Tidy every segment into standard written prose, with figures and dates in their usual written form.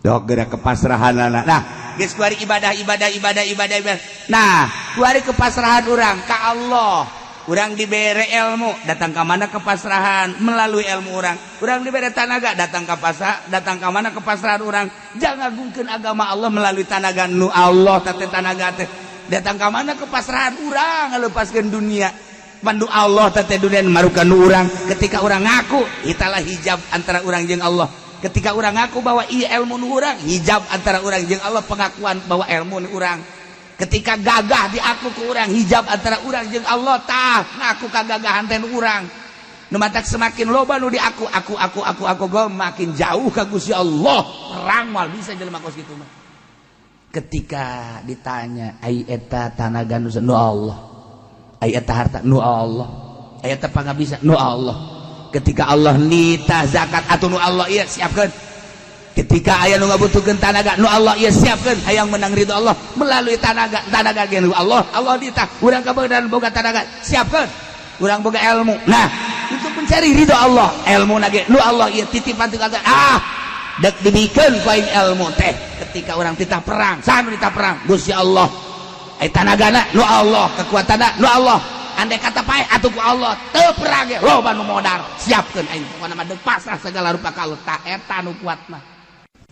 Dok gerak kepasrahan. Nah, geus kuari ibadah, ibadah, ibadah, ibadah, ibadah. Nah, kuari kepasrahan urang ka Allah. Urang dibere ilmu, datang ke mana kepasrahan melalui ilmu urang. Urang dibere tanaga, datang ke pasar, datang ke mana kepasrahan urang. Jangan agungkeun agama Allah melalui tanaga nu Allah teh, tanaga teh. Datang ke mana kepasrahan urang ngalepaskeun dunia. Pandu Allah teh dunia marukan nu urang. Ketika urang ngaku, italah hijab antara urang jeung Allah. Ketika urang ngaku bahwa iya ilmu nu urang, hijab antara urang jeung Allah, pengakuan bahwa ilmu nu urang. Ketika gagah diaku ku urang, hijab antara urang jeung Allah. Tah, ngaku kagagahan teh nu urang. Nu matak semakin loba nu diaku aku, aku, aku, aku, gua makin jauh ka Gusti Allah. Perang moal bisa jelema kos kitu mah. Ketika ditanya, ai eta tanaga nu nu Allah, ai eta harta nu Allah, ai eta pangabisa nu Allah. Ketika Allah nita zakat atau nu Allah, iya siapkan. Ketika aya nu ngabutuhkeun tanaga, nu Allah, iya siapkan. Hayang menang ridho Allah melalui tanaga, tanaga ge nu Allah. Allah nita urang kabeudaan boga tanaga, siapkan. Urang boga ilmu, nah, untuk mencari ridho Allah, ilmu nage nu Allah, iya titipan ti Allah. Ah, dek dibikeun ku aing ilmu teh. Ketika urang titah perang, saha nu nitah perang? Gusti Allah. Ai tanagana nu Allah, kekuatanna nu Allah. Andai kata pae atuh ku Allah teu perang ge loba nu modar, siapkeun aing. Pokona mah deuk pasrah segala rupa ka Allah. Ta eta nu kuat mah.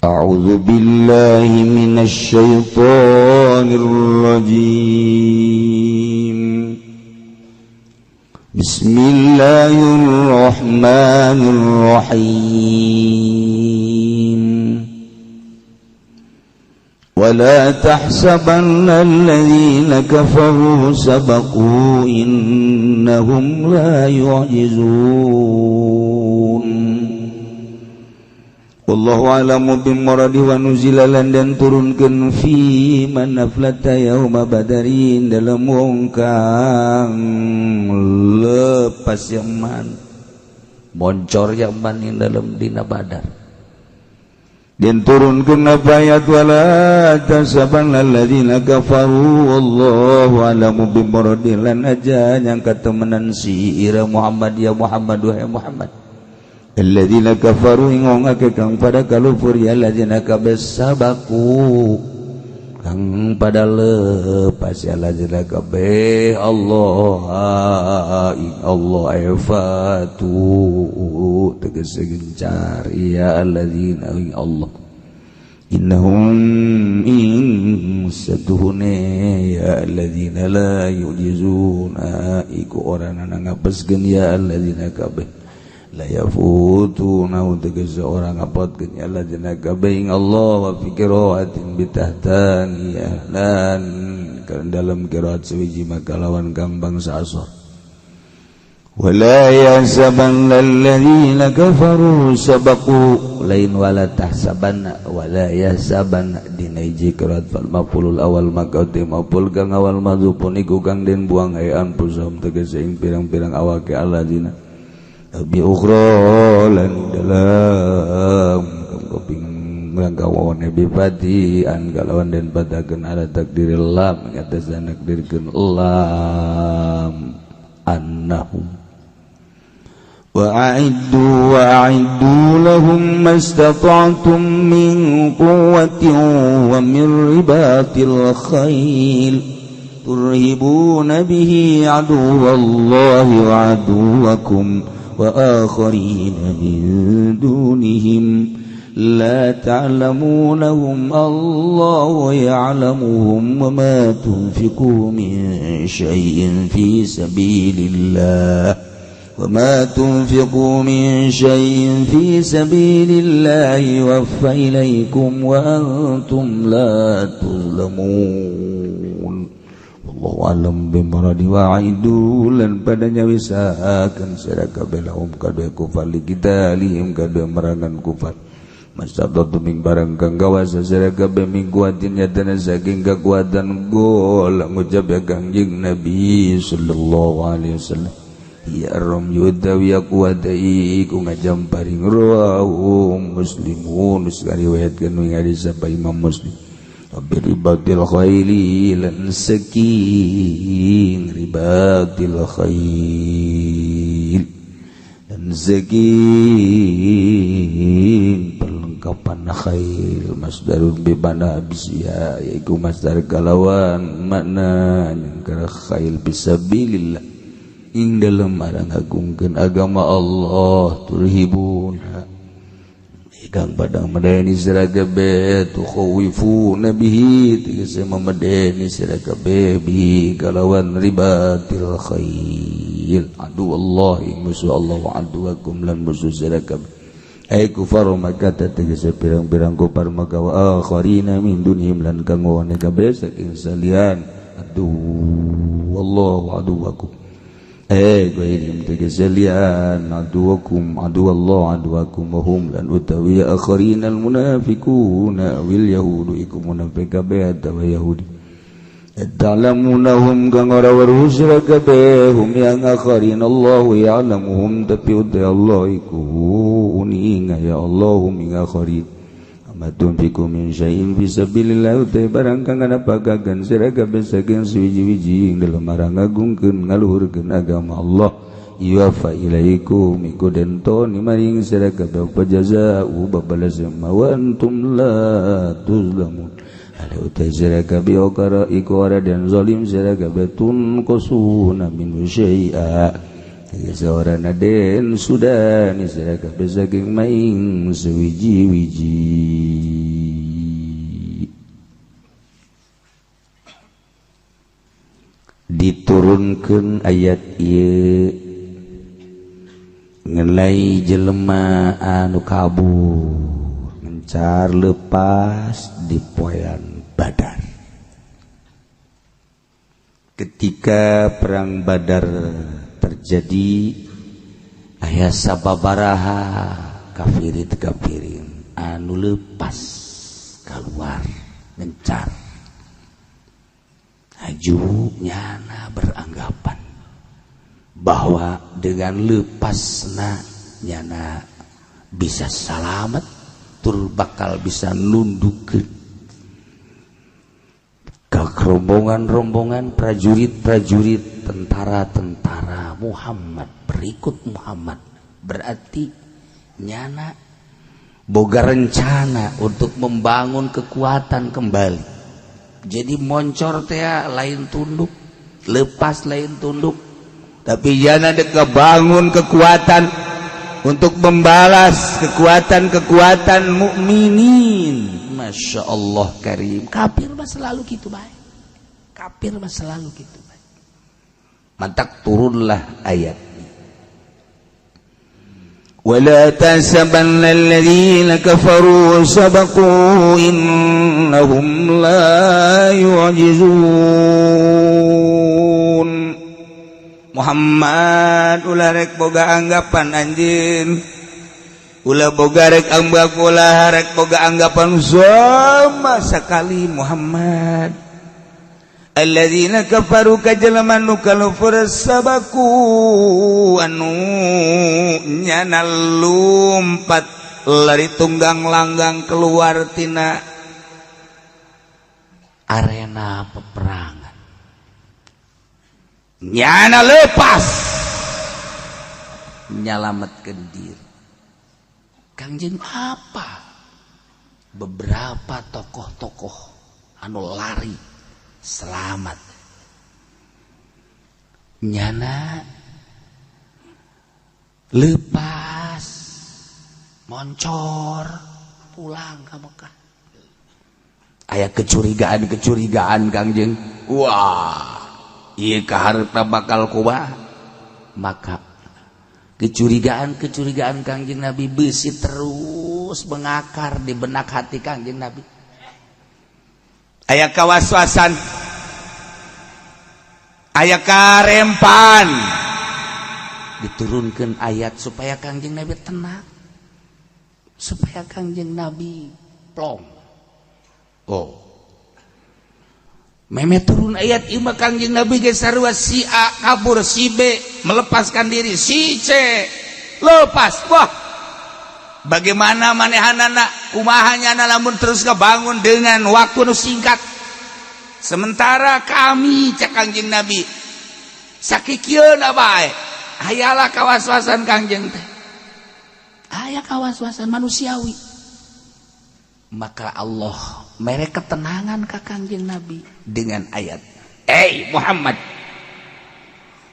أعوذ بالله من الشيطان الرجيم. بسم الله الرحمن الرحيم. ولا تحسبن الذين كفروا سبقوا إنهم لا يعجزون. Wallahu a'lamu bimuradi. Wa nuzila lan dan turunkeun fi man aflata yauma badarin dalam wong kang lepas yaman, boncor yaman ing dalam dina Badar. Dan turunkeun apa ayat wala tahsabanna alladzina kafaru. Wallahu a'lamu bimuradi. Lan aja nyangka temenan si ira Muhammad, ya Muhammad, wahai Muhammad, alladzina kafaru ing wong akeh kang pada kalufur ya alladzina kabeh sabaku kang pada lepas ya alladzina kabeh Allah ing Allah efatu tegese gencar ya alladzina ing Allah innahum ing satuhune ya alladzina la yujizuna iku ora ngapeskeun ya alladzina kabeh la yafutuna tegese ora ngapotkeun ya alladzina kabeh ing Allah. Wa fi qiraatin bitahtani ahlan karena dalam qiraat sewiji maka lawan kang bangsa asor. Wala yahsabanna alladzina kafaru sabaqu lain wala tahsabanna, wala yahsabanna dina hiji qiraat. Fal maf'ulul awal maka te maf'ul kang awal madzufun iku kang den buang ay anfusahum tegese ing pirang-pirang awake alladzina bi ukhra lan dalam kaping nggawane bi fati an kalawan den padakeun ala takdiril lam ngatas takdirkeun lam annahum. وأعدوا لهم ما استطعتم من قوة ومن رباط الخيل ترهبون به عدو الله وعدوكم وآخرين من دونهم لا تعلمونهم الله يعلمهم. وما تنفقوا من شيء في سبيل الله وما تنفقوا من شيء في سبيل الله يوفى إليكم وأنتم لا تظلمون. Wallahu a'lam bimuradi. Wa'idu lan pada nyawisakeun sira kabeh lahum kadue kufar liqitalihim kadue merangan kufar mastata'tum ing barang kang gawasa sira kabeh min quwwatin nyatana saking kekuatan. Gol ngucap ya Kangjeng Nabi sallallahu alaihi wasallam ya rom yutawi kuwata iku ngajamparing. Rawahu Muslimun riwayatkeun ing hadis sampai Imam Muslim. Ribatil khaili lan saking ribatil khail dan saking perlengkapan. kapan khail masdarun bi mana bisa yaiku masdar kalawan makna nyangkara khail bisabilillah ing dalem arang ngagungkeun agama Allah turhibuna kang padang medeni sira kabeh tukhawifuna bihi tegese memedeni sira kabeh bihi kalawan ribatil khail adu Allah musuh Allah wa aduwakum lan musuh sira kabeh ay kufar Makkah tegese pirang-pirang kufar Makkah wa akharina min dunihim lan kang wone kabeh saking salian adu Allah wa aduwakum ghairihim tegese lian aduwakum adu Allah aduwakum wa hum lan utawi akharina al munafiquna wil yahudu iku munafik kabeh atawa yahudi ta'lamunahum kang ora weruh sira kabeh hum yang akharina Allah ya'lamuhum tapi uta Allah iku uninga ya Allahum ing akharin ma tunfiqu min syai'in fi sabilillah uta barang kang napakakeun sira kabeh saking suwiji-wiji ing dalem marang ngagungkeun ngaluhurkeun agama Allah yuwafa ilaikum iku den toni maring sira kabeh apa jazaa'u babalas ma wa antum la tuzlamun ala uta sira kabeh okara iku ora den zalim sira kabeh tunqasuna min syai'a seorang aden sudah nisra kabeh saking maing sewiji-wiji. Diturunkeun ayat ieu ngenai jelema anu kabur mencar lepas di poean Badar. Ketika perang Badar terjadi aya sababaraha kafirin kafirin anu lepas keluar mencar aju nyana beranggapan bahwa dengan lepasna nyana bisa salamet tur bakal bisa nundukkeun ka rombongan-rombongan prajurit-prajurit tentara-tentara Muhammad berikut Muhammad. Berarti nyana boga rencana untuk membangun kekuatan kembali. Jadi moncor teh lain tunduk, lepas lain tunduk, tapi nyana dek bangun kekuatan untuk membalas kekuatan-kekuatan mukminin. Masya Allah karim. Kafir mah selalu gitu baik. Kafir mah selalu gitu baik. Mantak turunlah ayat. Wala tahsabanna alladziina kafaru sabaqu innahum la yu'jizun. Muhammad ulah rek boga anggapan anjeun. Ulah boga rek ambak ulah rek boga anggapan sama sekali Muhammad. Alladzina kafaru kajelema nu kalufur sabaku anu nyana lumpat lari tunggang langgang keluar tina arena peperangan nyana lepas nyalametkeun diri. Kangjeng apa beberapa tokoh-tokoh anu lari selamat nyana lepas moncor pulang ke Mekah. Aya kecurigaan-kecurigaan Kangjeng, wah ieu kaharepna bakal kumaha. Maka kecurigaan-kecurigaan Kangjeng Nabi beusi terus mengakar di benak hati Kangjeng Nabi. Aya kawaswasan, aya karempan, diturunkan ayat supaya Kangjeng Nabi tenang, supaya Kangjeng Nabi plong. Oh, meme turun ayat ieu mah Kangjeng Nabi geus sarua si A kabur, si B melepaskan diri, si C lepas. Wah, bagaimana manehanana kumaha nyana lamun terus kebangun dengan waktu nu singkat. Sementara kami cek Kangjeng Nabi sakikieuna bae hayalah kawas-wasan Kangjeng teh, aya kawas-wasan manusiawi. Maka Allah mere ketenangan ka Kangjeng Nabi dengan ayat, "Eh Muhammad,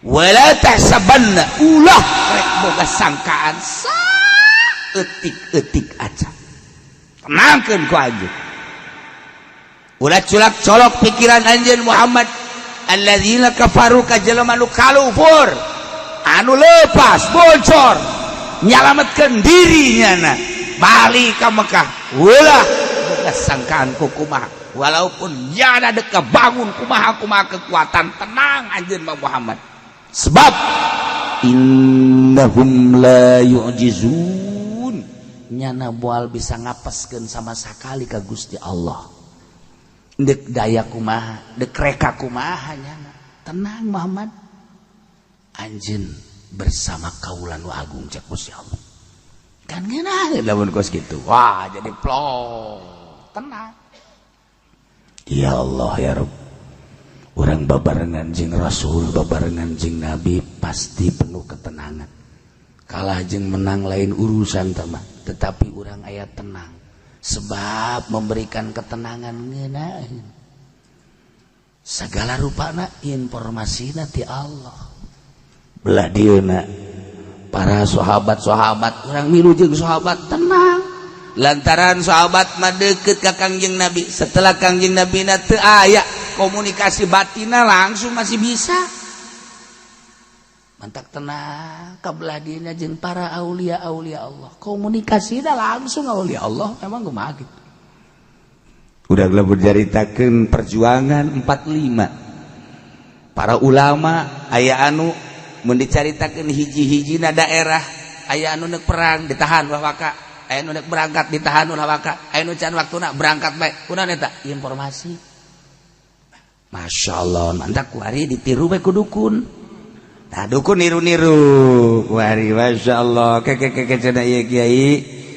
wala tahsabanna, ulah rek boga sangkaan saeutik-eutik aja. Tenangkeun ku anjeun, ulah culak colok pikiran anjeun Muhammad, alladzina kafaru, ka jelema nu kalufur, anu lepas bocor nyalametkeun dirinya na balik ka Mekah. Ulah boga sangkaan ku kumaha, walaupun nyana dek bangun kumaha kumaha kekuatan, tenang anjeun mah Muhammad, sebab innahum la yu'jizun, nyana moal bisa ngapeskeun sama sakali ka Gusti Allah. Dek daya kumaha, dek reka kumaha nyana, tenang Muhammad, anjeun bersama kaula nu agung," cek Gusti Allah. Kan ngeunah lamun kos kitu. Wah, jadi plong, tenang. Ya Allah, ya Rabb, urang babarengan jeung Rasul, babarengan jeung Nabi, pasti penuh ketenangan. Kalah jeung menang lain urusan mah, tetapi urang aya tenang, sebab memberikan ketenangan ngeunah segala rupana informasi ti Allah. Belah dieuna para sahabat-sahabat, urang milu jeung sahabat tenang, lantaran sahabat mah deket ka Kangjeng Nabi. Setelah Kangjeng Nabi na teu aya, komunikasi batina langsung masih bisa. Mantak tenang. Kabelah dina jeung para aulia aulia Allah, komunikasi langsung aulia Allah memang kumaha gitu. Udah berceritakan perjuangan 45 para ulama, aya anu mun dicaritakeun hiji-hijina daerah, aya anu nek perang ditahan ulah waka, aya anu nek berangkat ditahan ulah waka, aya nu can waktuna berangkat bae. Kunaon eta informasi? Masya Allah, mantap. Kuari ditiru bae ku dukun. Nah, dukun niru-niru kuari. Masya Allah, keke keke cenah ieu kiai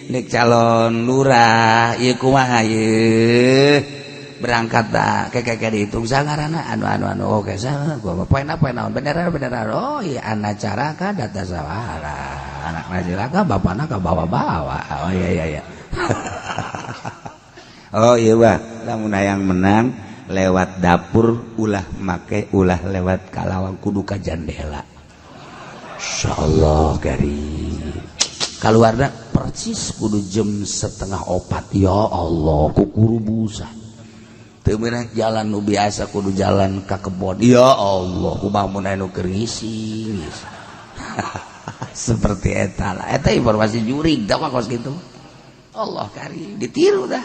nek calon lurah ieu kumaha ieu berangkat dah. Keke keke dihitung sangarana anu anu anu, oke, sa gua mah poe poe naon, bendera bendera, oh iya, anak caraka data sawara anak najilaka bapana ka bawa-bawa, oh iya iya iya, oh iya bah, lamun hayang menang lewat dapur ulah make, ulah lewat kalawang, kudu ka jandela. Insyaallah gari keluarna persis kudu jam 3.30. Ya Allah, kukurubusan teu meunang jalan nu biasa, kudu jalan ka kebon. Ya Allah, kumaha mun anu keur ngising seperti eta lah. Eta informasi jurig tah kos kitu. Allah kari ditiru dah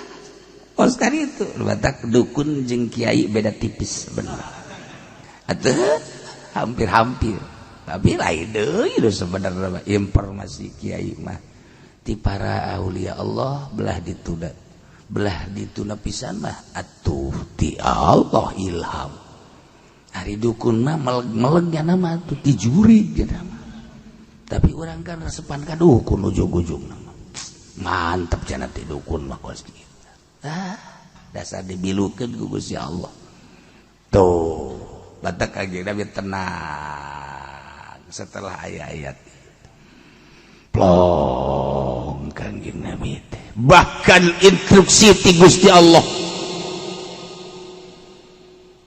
kos kari itu. Batak dukun jeung kiai beda tipis bener atau hampir-hampir, tapi lain deui sebenarnya. Informasi kiai mah ti para aulia Allah, belah ditunda, belah ditunda pisan mah atuh ti Allah ilham. Ari dukun mah meleg-melegnya nama tuh ti jurig nama, tapi urang kan resepan ka dukun ujung-ujung nama mantep cenah ti dukun mah kos kitu. Ah, dasar dibilukeun ku Gusti Allah tuh. Batak Kanjeng Nabi tenang setelah ayat-ayat plong. Kanjeng Nabi teh bahkan instruksi ti Gusti Allah,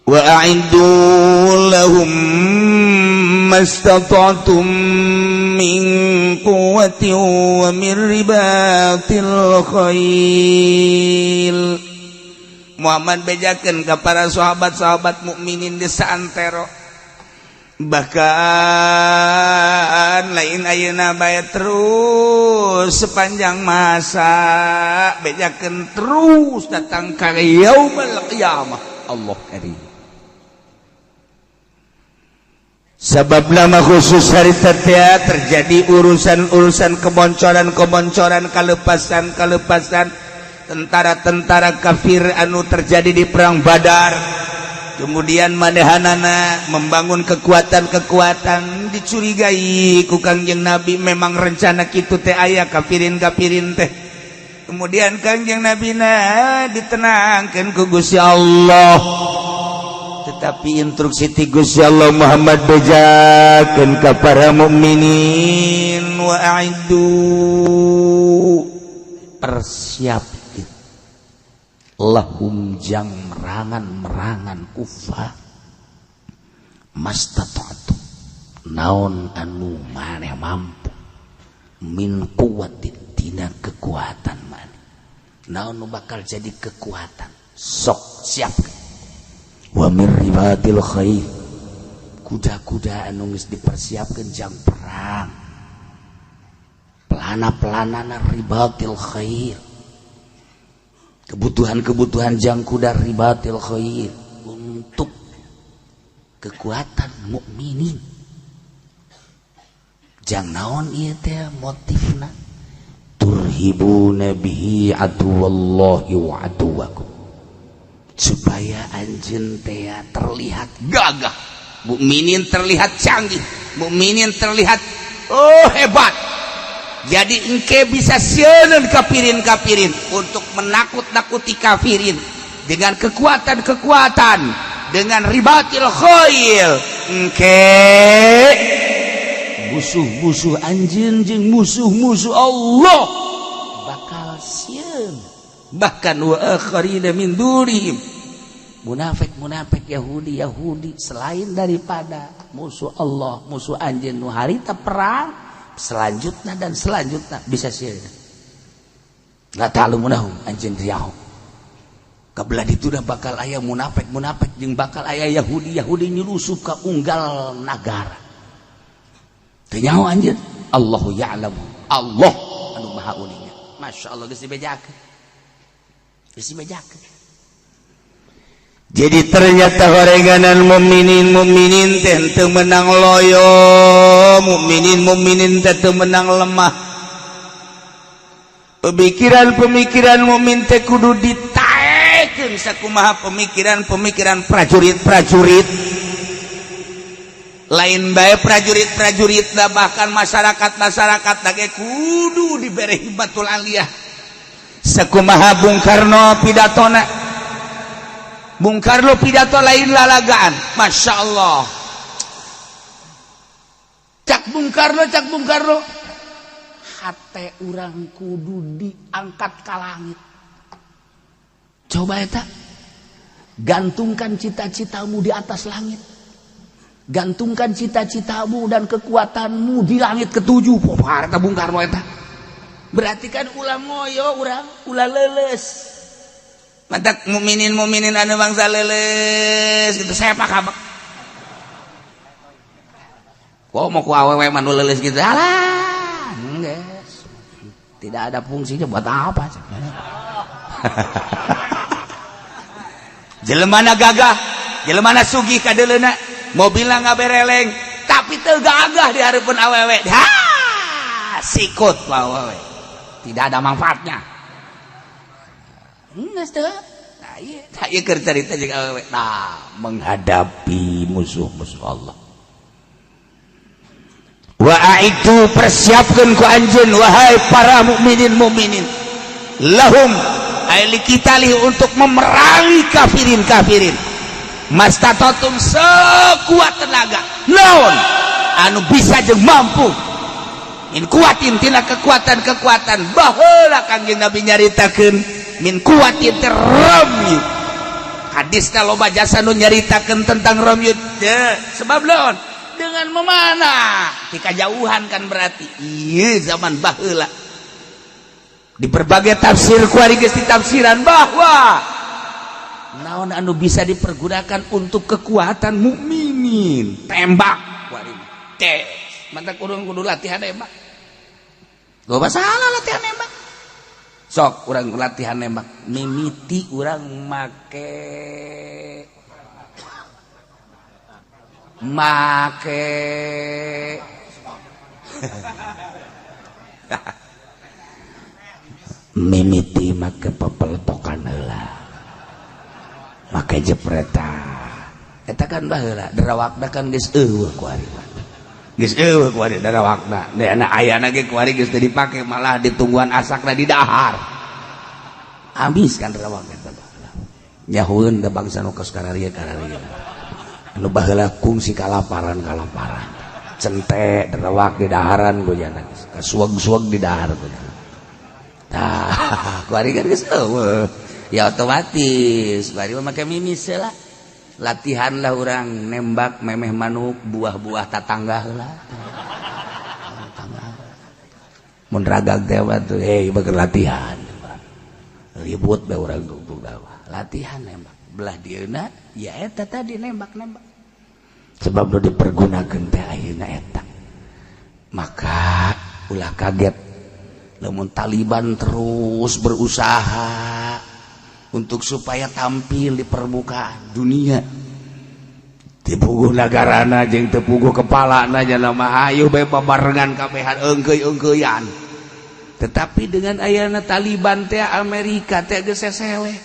wa a'iddu lahum mastata'tum min quwwatin wa min ribatil khail. Muhammad, bejakeun ke para sahabat-sahabat mukminin di saantero, bahkan lain ayeuna bae, terus sepanjang masa, bejakeun terus datang ka yaumul qiyamah. Allah karim. Sebab nama khusus hari tertia terjadi urusan-urusan keboncoran-keboncoran, kalepasan-kalepasan tentara-tentara kafir anu terjadi di perang Badar. Kemudian manehanana membangun kekuatan-kekuatan, dicurigai ku Kangjeng Nabi memang rencana kitu teh aya kafirin-kafirin teh. Kemudian Kangjeng Nabi na ditenangkan ku Gusti Allah, tetapi instruksi ti Gusti Allah, Muhammad, bejakeun ka para mukminin, wa a'iddu, persiapkeun. Lahum jang merangan-merangan kufar mastata'tu naon anu maneh mampu min quwwatin tina kekuatan maneh naon nu bakal jadi kekuatan sok siapkeun wa mir ribatil khair kuda-kuda anu geus dipersiapkeun jang perang pelana-pelanana ribatil khair kebutuhan-kebutuhan jang kuda ribatil khair untuk kekuatan mukminin jang naon ieu teh motifna turhibuna bihi aduwallahi wa aduwakum supaya anjeun teh terlihat gagah, mukminin terlihat canggih, mukminin terlihat oh hebat. Jadi engke bisa sieun kafirin-kafirin untuk menakut-nakuti kafirin dengan kekuatan-kekuatan dengan ribatil khail. Engke musuh-musuh anjeun jeung musuh-musuh Allah bakal sieun, bahkan wa akharina min dunihim, munafik-munafik Yahudi Yahudi selain daripada musuh Allah, musuh anjeun nu harita perang selanjutnya dan selanjutnya bisa sieun. La ta'lamunahum, anjeun riyahu kabelah ditu dah bakal aya munafik-munafik jeung bakal aya Yahudi Yahudi nyelusup ka unggal nagara. Teu nyaho anjeun, Allahu ya'lamu, Allah anu maha uninga. Masya Allah, geus dibejakeun, geus dibejakeun. Jadi ternyata horenganan mukminin mukminin teh teu menang loyo, mukminin mukminin teh teu menang lemah. Pemikiran-pemikiran mukmin teh kudu ditaekeun sakumaha pemikiran-pemikiran prajurit-prajurit. Lain bae prajurit-prajurit dah, bahkan masyarakat-masyarakat ge kudu dibere himmatul aliyah. Sakumaha Bung Karno pidatona. Bung Karno pidato lain lalagaan, Masya Allah. Cak Bung Karno, cak Bung Karno, hate urang kudu diangkat ka langit. Coba eta, gantungkan cita-citamu di atas langit, gantungkan cita-citamu dan kekuatanmu di langit ketujuh. Pohar eta Bung Karno eta. Berarti kan ulah ngoyo urang, ulah leuleus. Matak mukminin mukminin anu bangsa leuleus gitu saya kabak. Kok mau ku awewe mah nu leuleus gitu? Alah, geus. Tidak ada fungsinya, buat apa? Jelemana gagah, jelemana sugih kadeuleuna, mobilna ngabereleng, tapi teu gagah di hareupeun awewe. Ha, sikut awewe. Tidak ada manfaatnya. Geus teu. Nah, ieu, tah ieu keur carita jeung awewe. Nah, menghadapi musuh-musuh Allah. Wa a'iddu, persiapkeun ku anjeun wahai para mukminin mukminin, lahum ay likitali, untuk memerangi kafirin kafirin, mastatotum, sekuat tenaga naon anu bisa jeung mampu, min kuatin, tina kekuatan-kekuatan. Baheula Kangjeng Nabi nyaritakeun min kuatin teh ramyu. Hadisna loba jasa nu nyaritakeun tentang ramyu teh. Sebab naon? Dengan memanah di kajauhan kan. Berarti iya zaman baheula di berbagai tafsir kuari geus ditafsiran bahwa naon anu bisa dipergunakan untuk kekuatan mukminin, tembak kuari teh. Mantap, kudu kudu latihan nembak. Gak salah latihan nembak. Sok urang latihan nembak, mimiti urang make make mimiti make pepeltokan heula, make jepretan eta kan. Baheula derawakna kan geus eueuh kuari, geus eueuh kuari derawakna. Deuh ayana ge kuari geus teu dipake, malah ditungguan asakna di dahar habis kan derawak eta. Nyahueun da bangsa nu kos kararieu kararieu, anu baheula kungsi kalaparan kalaparan, cente derawak di daharan gojana, kasuag-suag di dahar gojana. Tah kuari kan geus eueuh. Ya otomatis bari mah make mimis lah. Latihan lah orang nembak memeh manuk buah-buah tatangga lah. Mun ragag teh tuh, hei bager latihan. Ribut bae urang tuh bawah. Latihan nembak. Belah dieuna ya eta tadi nembak-nembak. Sebab nu dipergunakeun teh ayeuna eta. Maka ulah kaget lamun Taliban terus berusaha untuk supaya tampil di permukaan dunia. Dipuguh nagarana jeung teu puguh kepalana nya mah ayo bae babarengan kabehan eungkeuy-eungkeuyan. Tetapi dengan ayana Taliban teh Amerika teh geus seseleh.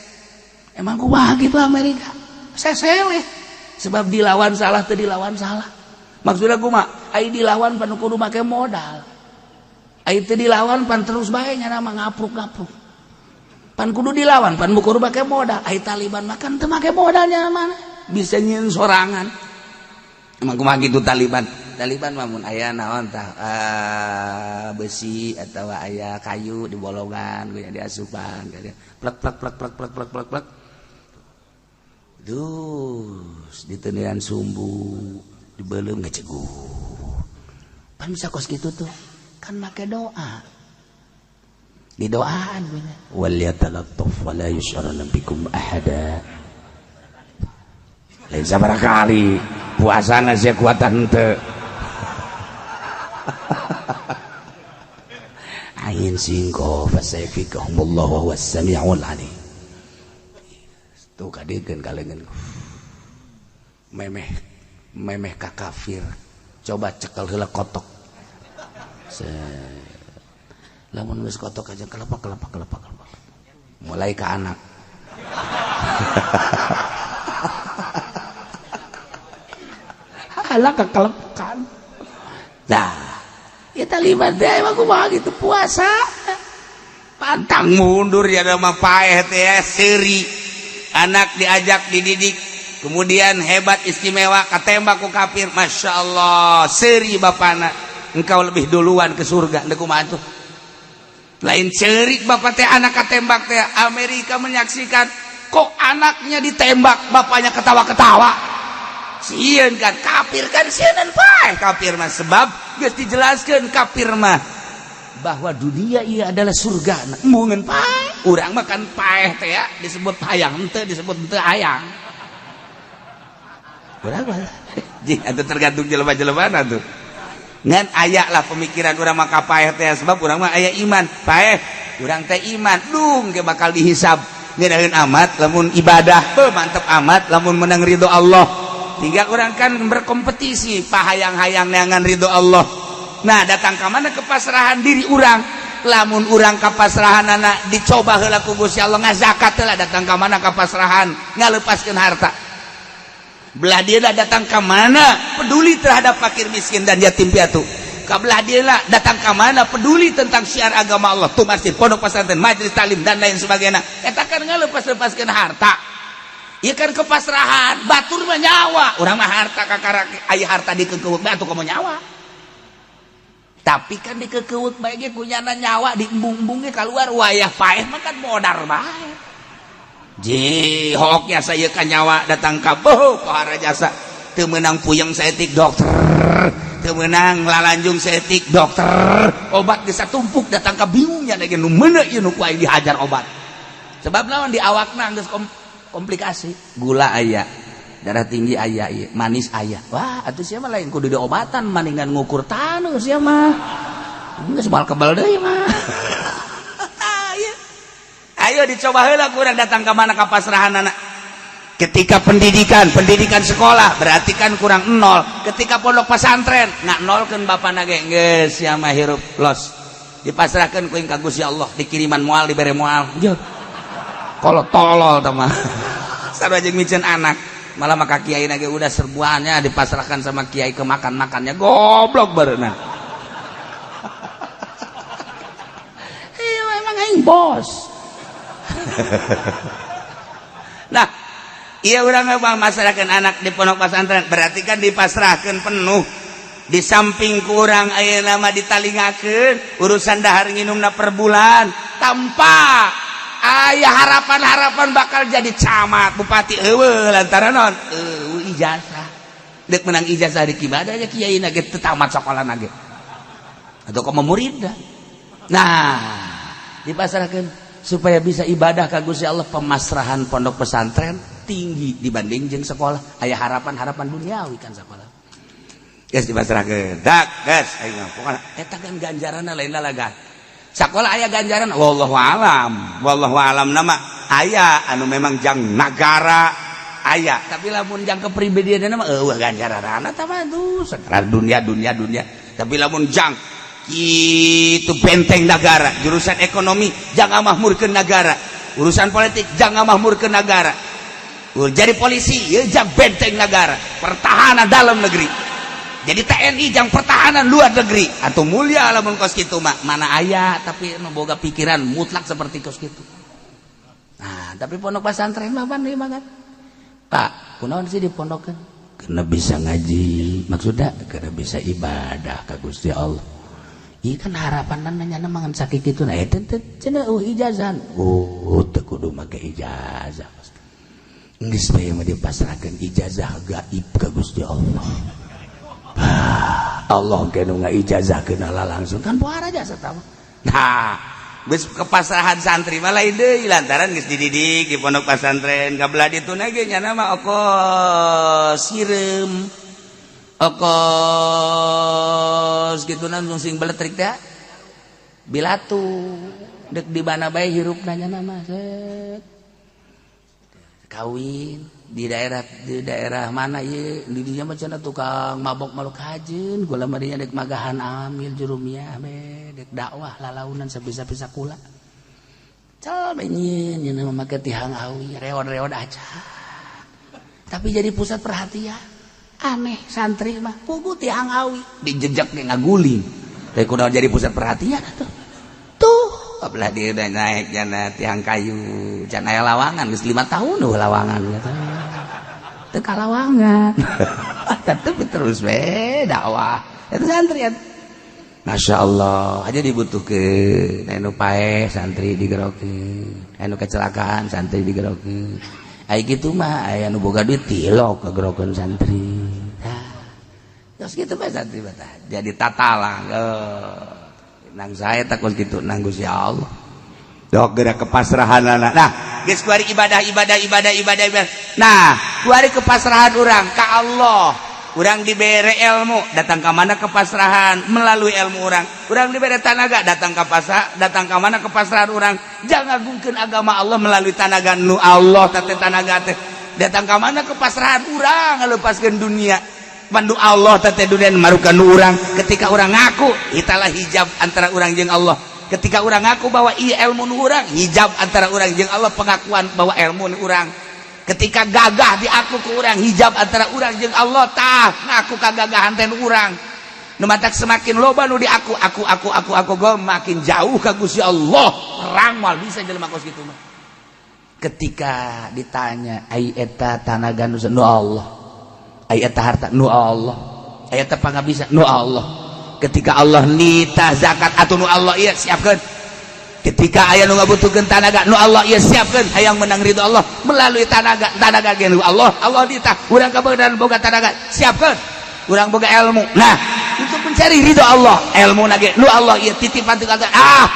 Emang kumaha kitu Amerika? Seseleh. Sebab dilawan salah teu dilawan salah. Maksudna kumaha? Ai dilawan pan kudu make modal. Ai teu dilawan pan terus bae nya mah ngapruk-ngapruk. Pan kudu dilawan pan kudu make modal. Ai Taliban mah kan teu make modalnya mana? Bisa nyieun sorangan. Emang kumaha kitu Taliban? Taliban mah mun aya naon tah besi atau aya kayu di bolongan gue diasupan plek plek plek plek plek plek plek plek. Duh, ditendian sumbu dibelum ngeceguh. Pan bisa kos gitu tuh. Kan make doa. Didoaan gue. Wal yatalattaf wa la yush'aranna bikum ahada. Lain sabaraha kali puasana sia kuatan henteu. Ain singko fasayfikahumullahu wa huwas samiul alim. Tuh kadiekeun ka leungeun. Memeh memeh ka kafir. Coba cekel heula kotok. Lamun geus kotok aja kelepak kelepak kelepak kelepak. Mulai ke anak. Alah kekelepakan. Nah, ya Taliban teh emang kumaha gitu puasa. Pantang mundur ya mah paeh teh seuri. Anak diajak dididik, kemudian hebat istimewa katembak ku kafir. Masya Allah, seuri bapana. Engkau lebih duluan ke surga. Ndek kumaha tuh? Lain seuri bapak teh anak katembak teh. Amerika menyaksikan kok anaknya ditembak, bapaknya ketawa-ketawa. Sieun kan kafir kan sieun paeh kafir mah sebab geus dijelaskeun kafir mah bahwa dunia ieu adalah surga. Embungeun paeh urang mah kan paeh teh ya disebut hayang henteu disebut henteu hayang. Urang mah jing atuh tergantung jelema-jelemana tuh. Ngan aya lah pemikiran urang mah ka paeh teh sebab urang mah aya iman. Paeh urang teh iman dung ge bakal dihisab. Ngeunaheun amat lamun ibadah beuh mantep amat lamun menang ridho Allah. Tinggal orang kan berkompetisi pahayang-hayang neangan ridho Allah. Nah datang ke mana kepasrahan diri orang. Lamun urang kapasrahan anak dicoba heula ku Gusti Allah ngazakat heula datang ke mana kapasrahan ngalepaskeun harta. Belah dia datang ke mana peduli terhadap fakir miskin dan yatim piatu. Kabelah dia datang ke mana peduli tentang syiar agama Allah tuh masjid, pondok pesantren, majelis taklim dan lain sebagainya. Eta kan ngalepas-lepaskeun harta. Ieu kan kepasrahan, batur mah nyawa, urang mah harta kakara aya harta dikekeuweuk bae atuh komo nyawa. Tapi kan dikekeuweuk bae ge kunyana nyawa diembung-embung ge kaluar wayah paeh mah kan modar bae. Ji hoknya saya ka nyawa datang ka beuh pohara jasa teu meunang puyeng saeutik dokter, teu meunang lalanjung saeutik dokter, obat geus satumpuk datang ka bingungnya ge nu meuneu ieu nu ku aing dihajar obat. Sebab naon di awakna geus komplikasi gula aya darah tinggi aya ieu manis aya wah atuh sia mah lain kudu diobatan maningan ngukur taneuh sia mah geus moal kebal deui mah. Ayo dicoba heula kurang datang ka mana ka pasrahanana. Ketika pendidikan sekolah berarti kan kurang nol. Ketika pondok pesantren nggak nolkeun bapana ge geus sia mah hirup los dipasrahkeun ku ka Gusti Allah dikiriman moal dibere moal. Kalau tolol teman sarua jeung miceun anak malah maka kiai ge udah serbuannya dipasrahkan sama kiai ke makan-makannya goblok bareuna. Iya emang aing bos. Nah iya urang mah masrahkeun anak di pondok pesantren berarti kan dipasrahkeun penuh. Di samping kurang ayeuna mah ditalingakeun urusan dahar nginumna per bulan tanpa Aya harapan-harapan bakal jadi camat, bupati, euweuh, lantaran naon? Euweuh ijazah. Dek menang ijazah di ibadah aja, kiai ge teu tamat sekolah ge atau komo murid. Nah, dipasrahkan supaya bisa ibadah ka Gusti Allah. Pemasrahan pondok pesantren tinggi dibanding jeung sekolah. Aya harapan-harapan duniawi kan sekolah. Geus dipasrahkeun dak geus aing mah pokona eta kan ganjaranna lain lalaga. Sekolah aya ganjaran, wallahu alam, wallahu alam nama aya anu memang jang nagara aya, tapi lamun jang kepribadian mah euweuh ganjaranna. Tah mah tuh sekedar dunia, dunia, dunia. Tapi lamun jang itu benteng negara, jurusan ekonomi jangan makmurkeun negara, urusan politik jangan makmurkeun negara, jadi polisi ya jang benteng negara, pertahanan dalam negeri, jadi TNI jang pertahanan luar negeri atau mulia. Lamun kos kitu mah mana aya, tapi nu boga pikiran mutlak seperti kos kitu. Nah, tapi pondok pesantren mah pan mah kan, Pak, kunaon sih di pondok? Kan karena bisa ngaji, maksudnya karena bisa ibadah ka Gusti Allah. Iya kan, harapan nanya mangan sakit itu. Nah, itu cenah ijazah. Oh, teu kudu make ijazah. Geus bae mah dipasrahkeun ijazah gaib ka Gusti Allah. Allah ge nu ngaijazahkeun langsung kan pohara jasa tah. Nah, geus kepasrahan santri mah lain deui, lantaran geus dididik di pondok pesantren kabelah ditu ge nya mah okos sireum, okos gitu, langsung sing beletrik teh bilatu dek di mana bae hirup. Nanya nama set kawin di daerah mana ye, di dinya mah cenah tukang mabok maluk hajeun gula madinya, dek magahan amil jurumiyah be, dek dakwah lalaunan sabisa-bisa kula cal benyin nya mah make tihang awi reod-reod aja, tapi jadi pusat perhatian. Aneh, santri mah pugu tihang awi dijejak ge ngaguling, tapi kudu jadi pusat perhatian tuh tuh. Abelah dia udah naik jana tiang kayu, can aya lawangan, geus 5 tahun euweuh lawangan gitu. Teu kalawangan, tetep terus we dakwah itu santri ya. Masya Allah aja dibutuhkeun. Anu paeh santri digerokeun, anu kecelakaan santri digerokeun. Ai kitu mah aya nu boga duit tilok kagerokeun santri. Tah, terus kitu bae santri mah jadi tatalang. Nang saya takut gitu nang Gusti Allah dok gerak kepasrahan. Nah, geus kuari ibadah, ibadah, ibadah, ibadah, ibadah. Nah, kuari kepasrahan urang ka Allah. Urang dibere ilmu, datang ke mana kepasrahan melalui ilmu urang? Urang dibere tanaga, datang ke pasar, datang ke mana kepasrahan urang jangan agungkeun agama Allah melalui tanaga nu Allah teh tanaga teh? Datang ke mana kepasrahan urang ngalepaskeun dunia pandu Allah teh dunia marukan nu urang? Ketika urang ngaku, italah hijab antara urang jeung Allah. Ketika urang ngaku bahwa iya ilmu nu urang, hijab antara urang jeung Allah, pengakuan bahwa ilmu nu urang. Ketika gagah diaku ke urang, hijab antara urang jeung Allah. Tah, ngaku kagagahan teh nu urang. Nu matak semakin loba nu diaku aku, aku, aku, aku, gue makin jauh ka Gusti Allah. Perang moal bisa jelema kos kitu mah. Ketika ditanya, ai eta tanaga nu nu Allah, ai eta harta nu Allah, ai eta pangabisa nu Allah. Ketika Allah nitah zakat atau nu Allah, iya siapkeun. Ketika aya nu ngabutuhkeun tanaga, nu Allah, iya siapkeun. Hayang menang ridho Allah melalui tanaga, tanaga ge nu Allah. Allah nitah urang kabeunaan boga tanaga, siapkeun. Urang boga ilmu, nah, untuk mencari ridho Allah, ilmu nage nu Allah, ieu titipan ti Allah. Ah,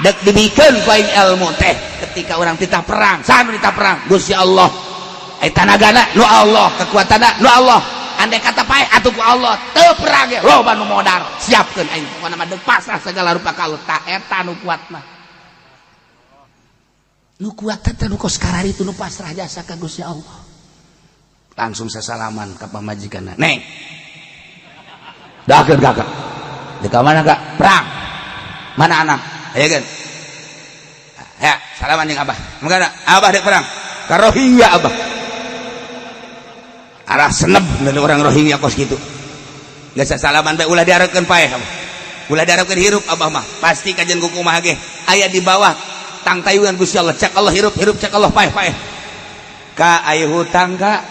dek dibikeun ku aing ilmu teh. Ketika urang titah perang, saha nu titah perang? Gusti Allah. Ai tanagana nu Allah, kekuatanna nu Allah. Andai kata paeh atuh ku Allah, teu perang ge loba nu modar, siapkeun aing. Pokona mah deuk pasrah segala rupa ka Allah. Tah, eta nu kuat mah, nu kuat teh nu kos karari itu, nu pasrah jasa ka Gusti Allah. Langsung sasalaman ka pamajikanna, "Neng, dakeun kakak di mana? Kak, perang. Mana anak? Ayo kan ya, salaman jeung abah. Mangga, abah dek perang ka Rohingya. Abah arah seneb dari orang Rohingya kos gitu. Geus sasalaman bae, ulah diharapkeun paeh, ulah diharapkeun hirup. Abah mah pasti kajian kumaha ge aya di bawah tangtayungan Gusti Allah. Cek Allah hirup, hirup, cek Allah paeh, paeh. Ka aya hutang ka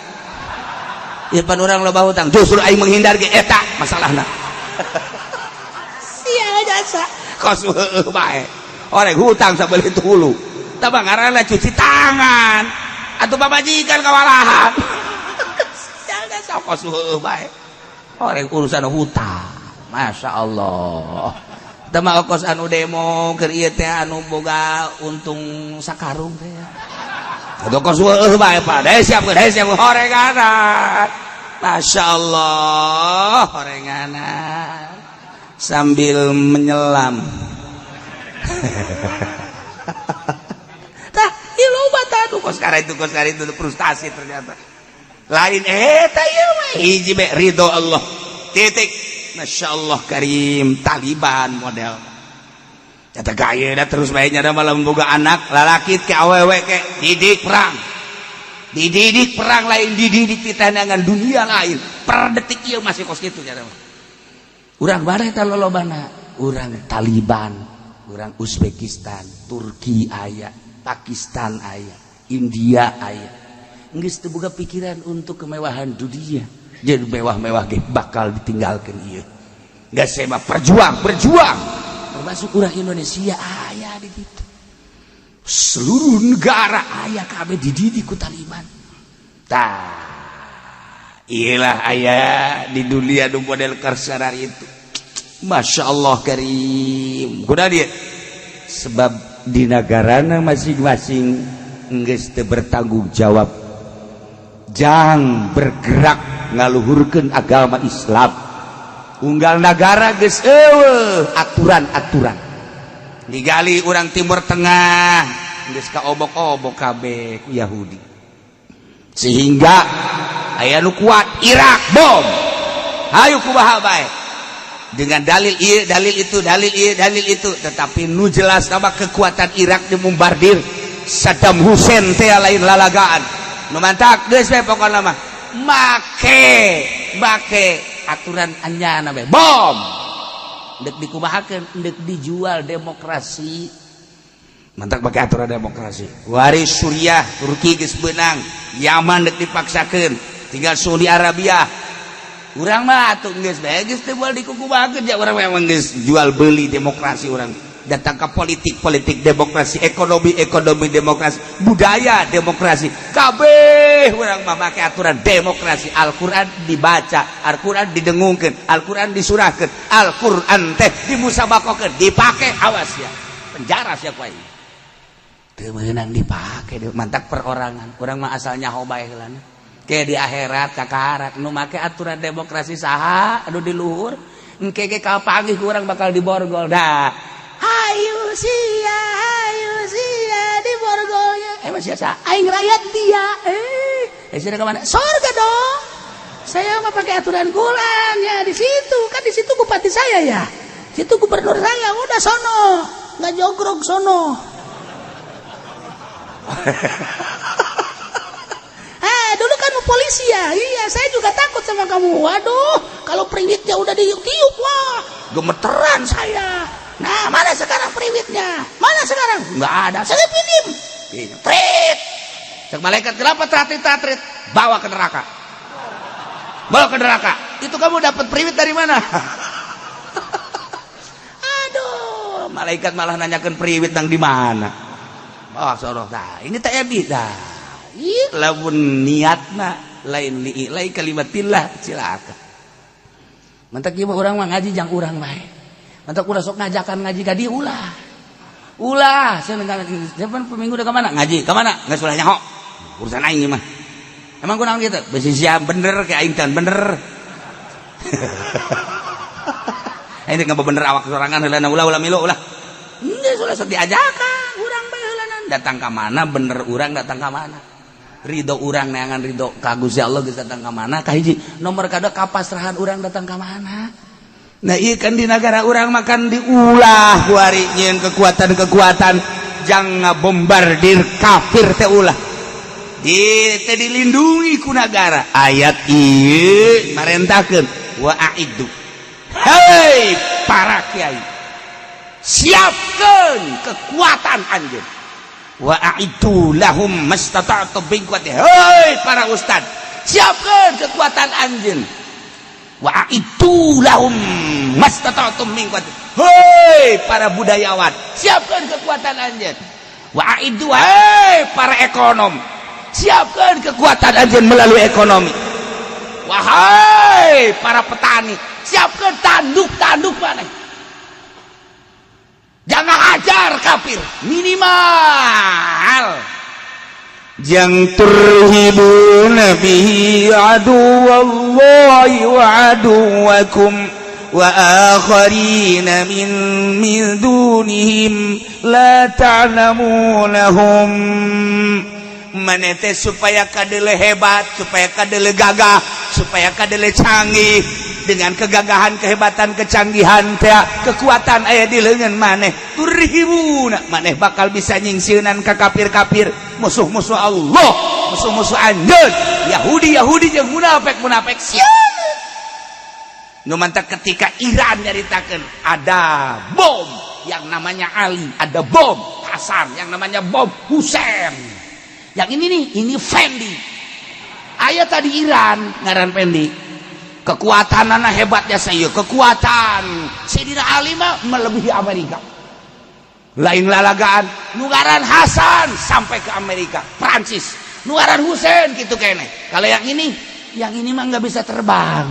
ya, pan urang loba hutang, justru aing menghindar ge eta masalahna. Sia jasa kos heueuh bae, orang hutang sabelit hulu. Tah ngaranna cuci tangan. Atuh pamajikan kawalahan. Jangan sok kos bae. Orang urusan hutang. Masya Allah. Teu mah kos anu demo keur ieu teh anu boga untung sakarung teh. Atuh kos heueuh bae, Pak. Dae siap, dae siap horenganan. Masya Allah, horenganan sambil menyelam. Tah, ieu loba tah atuh kos itu frustasi ternyata. Lain eta ieu mah hiji be ridho Allah. Titik. Masya Allah Karim, Taliban model. Kata gaya dah terus baiknya ada malam boga anak lalaki ke awewe ke didik perang. Dididik perang lain dididik di tandangan dunia lain. Per detik ieu masih kos kitu nya. Urang mana eta lolobana? Urang Taliban, urang Uzbekistan, Turki aya, Pakistan aya, India aya. Geus teu boga pikiran untuk kemewahan dunia. Jadi mewah-mewah ge bakal ditinggalkan ieu. Geus saya mah perjuang, berjuang. Termasuk urang Indonesia aya di ditu. Seluruh negara aya kabeh dididik ku Taliban. Tah, iyalah aya di dunia nu model karsarar itu. Masya Allah Karim. Kuda dia sebab di negarana masing-masing geus teu bertanggung jawab jang bergerak ngaluhurkeun agama Islam. Unggal negara geus eueuh aturan-aturan. Digali urang Timur Tengah geus kaobok-obok kabeh ku Yahudi. Sehingga aya nu kuat Irak bom. Hayu kumaha bae. Dengan dalil ieu, dalil itu, dalil ieu, dalil itu, tetapi nu jelas nama kekuatan Irak dimombardir Saddam Hussein teh lain lalagaan. Nu mantak geus we pokona mah make make aturan anyana bae bom. Deuk dikumahakeun, deuk dijual demokrasi. Mantak pakai aturan demokrasi. Waris Suriah, Turki geus beunang, Yaman deuk dipaksakeun, tinggal Saudi Arabia. Urang mah atuh geus bae geus teu moal dikukumahakeun ya, urang memang geus jual beli demokrasi urang. Datang ke politik, politik demokrasi, ekonomi, ekonomi demokrasi, budaya demokrasi. Kabeh urang mah make aturan demokrasi. Al-Qur'an dibaca, Al-Qur'an didengungkeun, Al-Qur'an disurahkeun, Al-Qur'an teh dimusabakohkeun, dipake awas ya. Penjara siapa ini? Teu meunang dipake, mantak perorangan. Urang mah asal nyaho bae heulana. Ke di akhirat kakarak nu make aturan demokrasi saha anu di luhur, engke ge kapanggih ku urang bakal diborgol dah. Hayu sia di borgolnya. Eh, masih asa aing rakyat dia. Eh, eh sudah kemana? Sorga dong. Saya mah pakai aturan kurang ya di situ. Kan di situ bupati saya ya. Situ gubernur saya. Udah sono. Nggak jogrok sono. Eh, dulu kan polisi ya. Iya, saya juga takut sama kamu. Waduh, kalau priwitnya udah ditiup, wah, gemeteran saya. Nah, mana sekarang priwitnya? Mana sekarang? Nggak ada. Saya pinjam. Trit. Cek malaikat, kenapa tatrit tatrit? Bawa ke neraka. Bawa ke neraka. Itu kamu dapat priwit dari mana? Aduh, malaikat malah nanyakan priwit nang di mana. Oh, soroh. Nah, ini tak dah. Ih, lamun niatna lain li lain kalimatillah cilaka. Mantak ieu urang mah ngaji jang urang bae. Mantak ulah sok ngajakan ngaji ka dieu ulah. Ulah, saya siapa minggu udah kemana? Ngaji, kemana? Nggak sudah nyaho. Urusan aing mah. Emang kunaon gitu? Besi siap bener kayak aing kan bener. Aing nggak bener awak sorangan heula ulah ulah milu ulah. Geus ulah sok diajakan urang bae heula datang ka mana bener urang datang ka mana. Ridho urang neangan ridho ka Gusti Allah geus datang ka mana kahiji nomor kadua kapasrahan urang datang ka mana. Nah iya kan di negara urang makan diulah kuari nyieun kekuatan-kekuatan jang ngabombardir kafir teh ulah di teh dilindungi ku negara. Ayat ieu marentahkeun wa a'iddu, hei para kiai, siapkeun kekuatan anjeun, wa a'iddu lahum mastata'tum min quwwati, hei para ustad, siapkeun kekuatan anjeun, wa a'iddu lahum mastata'tum min quwwati, hei para budayawan, siapkan kekuatan anjeun. Wa a'iddu, hei para ekonom, siapkan kekuatan anjeun melalui ekonomi. Wahai para petani, siapkan tanduk-tanduk maneh. Jangan ajar kafir minimal Jang turhibuna bihi aduwallahi wa aduwakum wa akharina min dunihim la ta'lamunahum. Maneh teh supaya kadele hebat, supaya kadele gagah, supaya kadele canggih. Dengan kegagahan, kehebatan, kecanggihan teh, kekuatan aya di leungeun maneh, turhibuna, maneh bakal bisa nyingsieunan ka kafir-kafir, musuh-musuh Allah, musuh-musuh anjeun, Yahudi Yahudi jeung munafik munafik. Sieun nu mantak ketika Iran nyaritakeun ada bom yang namanya Ali, ada bom Hasan, yang namanya bom Husain. Yang ini nih, ini Fendi. Aya tadi Iran ngaran Fendi. Kekuatan anak hebatnya saya, kekuatan Sayyidina Ali mah melebihi Amerika. Lain lalagaan, nu ngaran Hasan sampai ke Amerika, Prancis. Nu ngaran Husain gitu kene. Kalau yang ini mah nggak bisa terbang.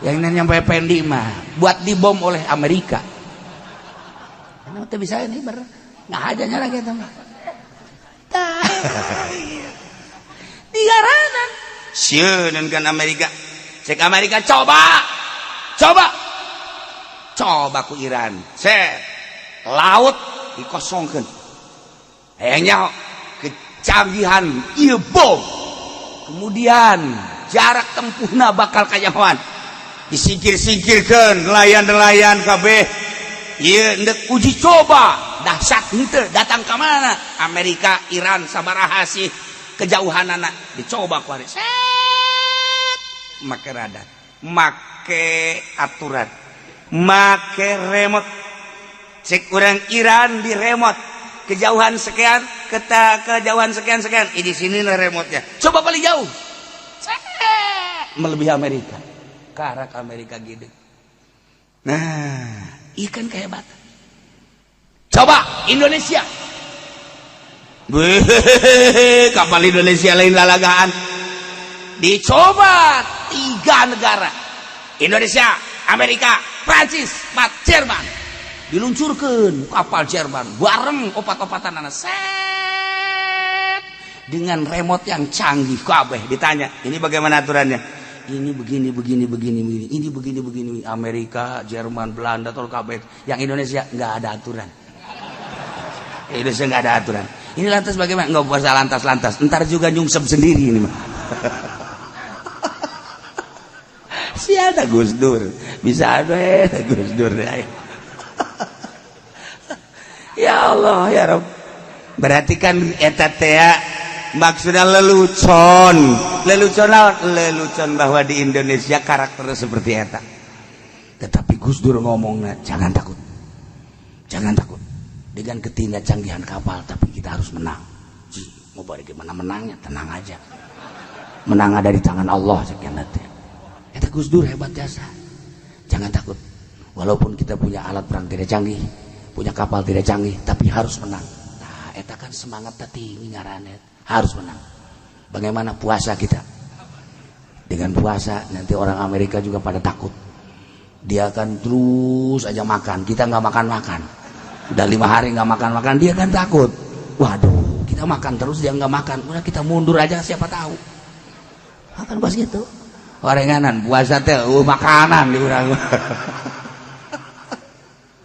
Yang ini nyampe Fendi mah buat dibom oleh Amerika. Karena tuh bisa ini ber nggak aja nyala gitu mah. Tah. Digaranan. Sieun kan Amerika. Cek Amerika, coba. Coba. Coba ku Iran. Set. Laut dikosongkan. Hayangnya kecanggihan ieu bom. Kemudian jarak tempuhna bakal kayawan. Disingkir-singkirkan nelayan-nelayan kabeh. Ieu ndek uji coba. Dahsyat henteu datang ke mana? Amerika, Iran sabaraha sih kejauhanana dicoba ku hari. Set. Make radar, make aturan, make remote. Cek urang Iran di remote kejauhan sekian, keta kejauhan sekian sekian, di sini lah remote-nya. Coba paling jauh. Set. Melebihi Amerika. Karak Amerika gitu. Nah, ikan kehebatan. Coba Indonesia. Weh, kapal Indonesia lain lalagaan. Dicoba tiga negara. Indonesia, Amerika, Prancis, empat Jerman. Diluncurkan kapal Jerman bareng opat-opatan anak set dengan remote yang canggih kabeh. Ditanya, ini bagaimana aturannya? Ini begini begini begini begini, ini begini begini. Amerika, Jerman, Belanda atau kabeh. Yang Indonesia nggak ada aturan. Indonesia nggak ada aturan. Ini lantas bagaimana? Nggak usah lantas-lantas. Ntar juga nyungsep sendiri ini mah. Siapa Gus Dur? Bisa ada Gus Dur. Ya Allah ya Rob. Berarti kan eta teh maksudnya lelucon. Lelucon naon? Lelucon bahwa di Indonesia karakternya seperti eta. Tetapi Gus Dur ngomongnya jangan takut. Jangan takut. Dengan ketidakcanggihan kapal, tapi kita harus menang. Ji, mau bagaimana menangnya? Tenang aja. Menang ada di tangan Allah sekian nanti. Eta Gus Dur hebat jasa. Jangan takut. Walaupun kita punya alat perang tidak canggih, punya kapal tidak canggih, tapi harus menang. Nah, eta kan semangat tinggi ngaranna. Harus menang. Bagaimana puasa kita? Dengan puasa nanti orang Amerika juga pada takut. Dia akan terus aja makan, kita nggak makan-makan. Udah 5 hari nggak makan-makan, dia kan takut. Waduh, kita makan terus dia nggak makan. Udah kita mundur aja siapa tahu. Akan pas gitu. Orenganan puasa teh makanan di urang.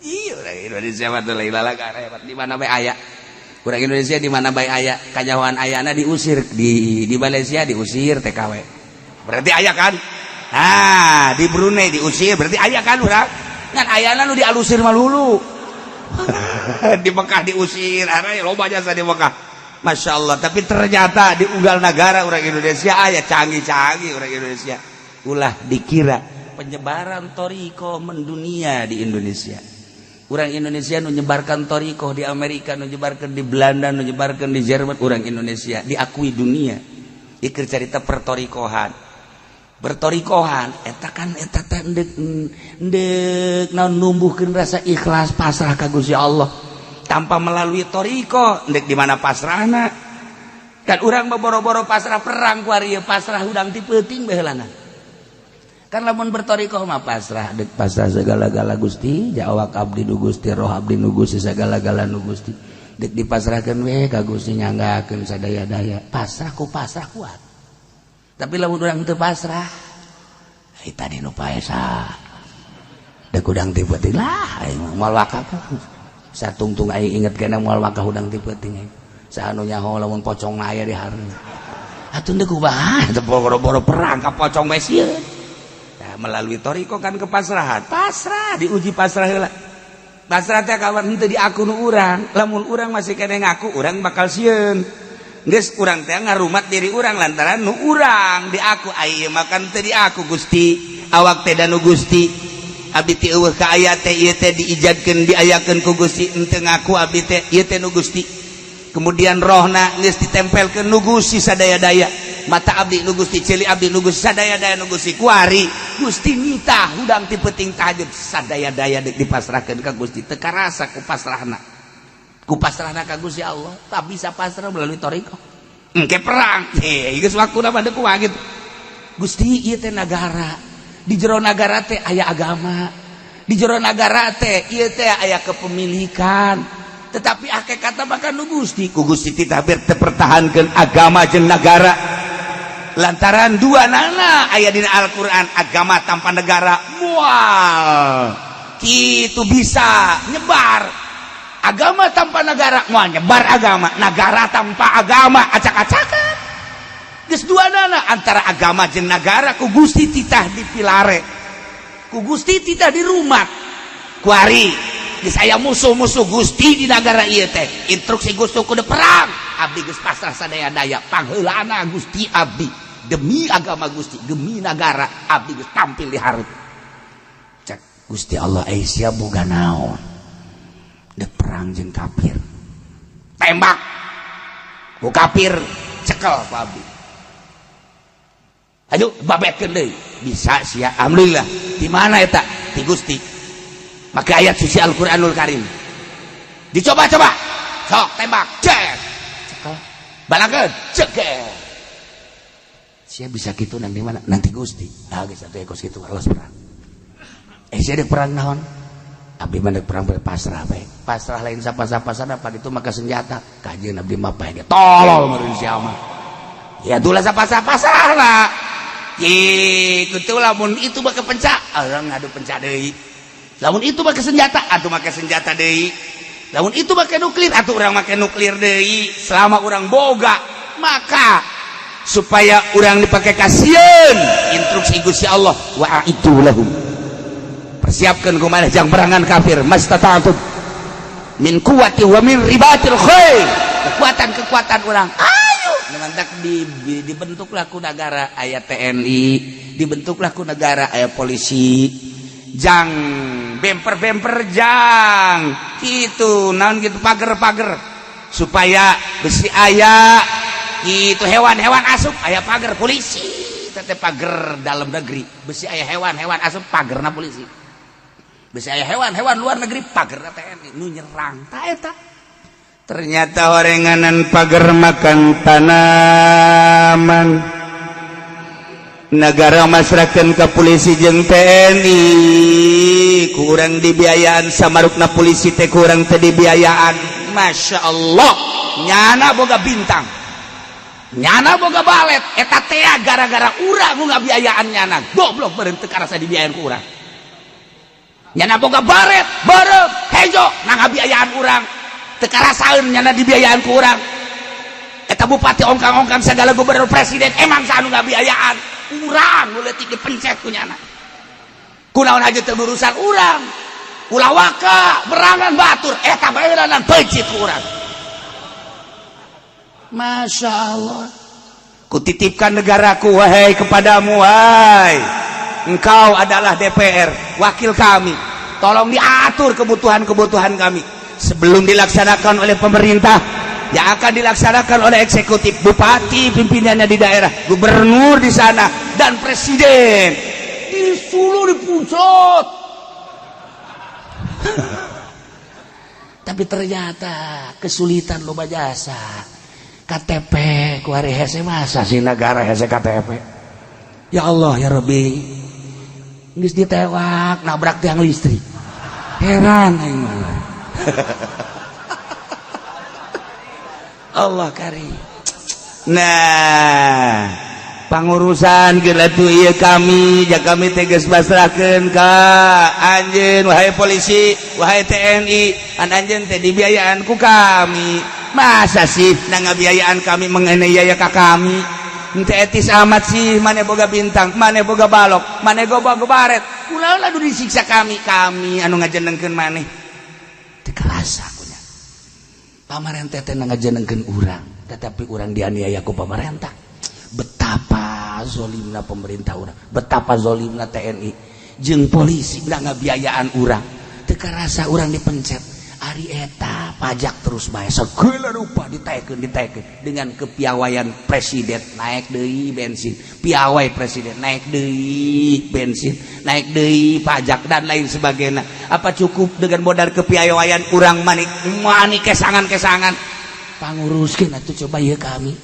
Iya, orang Indonesia mah teh lain lalagaan hebat. Di mana bae aya. Urang Indonesia di mana bae aya, kanyahoan ayana diusir di Malaysia diusir TKW. Berarti aya kan? Ah, di Brunei diusir berarti aya kan urang? Ngan ayana nu dialusir malulu. Di Mekah diusir, araya loba jasa di Mekah. Masya Allah, tapi ternyata di unggal negara orang Indonesia aya canggih-canggih orang Indonesia. Ulah dikira penyebaran toriko mendunia di Indonesia. Orang Indonesia nu nyebarkan toriko di Amerika, nu nyebarkan di Belanda, nu nyebarkan di Jerman, orang Indonesia diakui dunia. Ikir cerita pertorikohan. Bertorikohan eta kan eta teh ndek ndek naon numbuhkeun rasa ikhlas pasrah ka Gusti Allah. Tanpa melalui thoriqoh, ndek di mana pasrahna? Kan urang mah boro-boro pasrah perang kuari, pasrah hudang ti peuting baheulana. Kan lamun berthoriqoh mah pasrah, dek pasrah segala-gala Gusti, awak abdi nu Gusti, roh abdi nu Gusti, segala-gala nu Gusti. Dek dipasrahkeun we ka Gusti, nyanggakeun sadaya-daya. Pasrah ku pasrah kuat. Tapi lamun urang teu pasrah, ai tadi nu paesa. Dek hudang ti peuting lah, aing moal wakaf. Satungtung aing inget kana moal wakaf hudang ti peuting aing. Saha nu nyaho lamun pocong aya di hareup. Atuh deuk kumaha? Teu boro-boro perang ka pocong bae sieun. Nah, melalui thoriqoh kan kepasrahan. Pasrah, diuji pasrah heula. Pasrah teh kawan henteu diaku nu urang. Lamun urang masih kene ngaku, urang bakal sieun. Geus urang teh ngarumat diri urang lantaran nu urang diaku, ai ieu mah kan teu diaku Gusti. Awak teh da nu Gusti. Abdi teh eueuh ka aya teh, ieu teh diijadkeun, diayakeun ku Gusti, henteu ngaku abdi teh ieu teh nu Gusti. Kemudian rohna geus ditempelkeun nu Gusti sadaya-daya. Mata abdi nu Gusti, ceuli abdi nu Gusti, sadaya-daya nu Gusti. Kuari Gusti nitah hudang ti peuting tahajud, sadaya-daya deuk dipasrahkeun ka Gusti. Teu karasa ku pasrahna. Ku pasrahna ka Gusti Allah, tak bisa pasrah melalui thoriqoh. Engke perang, heh geus waktuna mah deuk kumaha kitu. Gusti, ieu teh nagara. Di jero nagara teh aya agama. Di jero nagara teh ieu teh aya kepemilikan. Tetapi hakikatna bahkan nu Gusti, ku Gusti titah pertahankeun agama jeung nagara. Lantaran dua nana aya dina Al-Qur'an, agama tanpa negara moal kitu bisa nyebar. Agama tanpa negara moal nyebar agama, negara tanpa agama acak-acakan. Geus dua nana antara agama jeung nagara ku Gusti titah dipilare. Ku Gusti titah dirumat. Kuari geus aya musuh-musuh Gusti di negara ieu teh. Instruksi Gusti kudu perang. Abdi geus pasrah sadaya-daya. Pangheulana Gusti abdi demi agama Gusti, demi negara abdi geus tampil di hareup. Cek Gusti Allah, ai sia boga naon? Dek perang jeung kafir. Tembak. Ku kafir cekel ku abdi. Ayo babetkeun deui. Bisa sia, alhamdulillah. Di mana eta? Di Gusti. Maka ayat suci Al-Qur'anul Karim. Dicoba-coba. Sok tembak, cek. Cekel. Balakeun, cekel. Sia bisa gitu nanti mana? Nanti Gusti. Ah geus atuh kos kitu alas perang. Eh, sia dek perang naon? Abdi mah dek perang pasrah bae. Pasrah lain sapa-sapa sana pak itu maka senjata. Kajeun abdi mah pae tolol meureun sia mah. Ya itulah sapa-sapa pasrah lah. Kitu lamun itu mah kepencak, orang ngadu pencak deui. Lamun itu make senjata, atuh make senjata deui. Lamun itu make nuklir, atuh urang make nuklir deui. Selama urang boga, maka supaya urang dipakai kasieun instruksi Gusti Allah, wa a'iddu lahum. Persiapkan kumaha jang perangan kafir mastata'tum min quwwati wa min ribatil khair. Kekuatan-kekuatan urang. Ayo, mantak dibentuklah ku negara aya TNI, dibentuklah ku negara aya polisi. Jang bemper-bemper, jang gitu naon gitu, pager-pager supaya besi aya gitu hewan-hewan asup, aya pager polisi tete, pager dalam negeri besi aya hewan-hewan asup, pagerna polisi, besi aya hewan-hewan luar negeri, pagerna TNI nu nyerang. Ta eta ternyata orenganan pager makan tanaman. Negara masrahkan ke polisi jeung TNI, kurang dibiayaan, samarukna polisi teh kurang teh dibiayaan. Masya Allah, nyana boga bintang, nyana boga balet eta teh gara-gara urang nu ngabiayaan nyana. Goblok beureum, teu karasa dibiayaan ku urang. Nyana boga baret beureum hejo, na ngabiayaan urang, teu karasaeun nyana dibiayaan ku urang. Eta bupati ongkang-ongkang segala, gubernur, presiden, emang saha nu ngabiayaan? Urang nu leutik dipencet ku nyana. Kunaon aja teu urusan urang? Ulah waka berangan batur eta baeuranan pencit ku urang. Masya Allah, kutitipkan negaraku wahai kepadamu, wahai engkau adalah DPR, wakil kami, tolong diatur kebutuhan-kebutuhan kami sebelum dilaksanakan oleh pemerintah yang akan dilaksanakan oleh eksekutif, bupati, pimpinannya di daerah, gubernur di sana, dan presiden. Disuruh dipuncot. Tapi ternyata kesulitan, loba jasa KTP kuari hese. Masa sih negara hese KTP? Ya Allah ya Rabbi, geus ditewak nabrak tiang listrik, heran aing mah. Allah karim. Nah, pangurusan geura tuh ieu kami ja kami teh geus pasrahkeun ka anjeun. Wahai polisi, wahai TNI, an anjeun teh dibiayaan ku kami. Masa sih na ngabiayaan kami menganiaya ka kami? Henteu etis amat sih. Maneh boga bintang, maneh boga balok, maneh boga baret, ulah ulah disiksa kami. Kami anu ngajenengkeun maneh. Teu kerasa kunya pamarentah teh ngajenengkeun urang, tetapi urang dianiaya ku pamarentah. Betapa zolimna pemerintah urang, betapa zolimna TNI jeung polisi da ngabiayaan urang. Teu karasa urang dipencet. Ari eta pajak terus bae segala rupa ditaikeun, ditaikeun. Dengan kepiawaian presiden naik deui bensin, piawai presiden naik deui bensin, naik deui pajak, dan lain sebagainya. Apa cukup dengan modal kepiawaian urang manik manik kesangan-kesangan panguruskeun atuh coba ieu kami?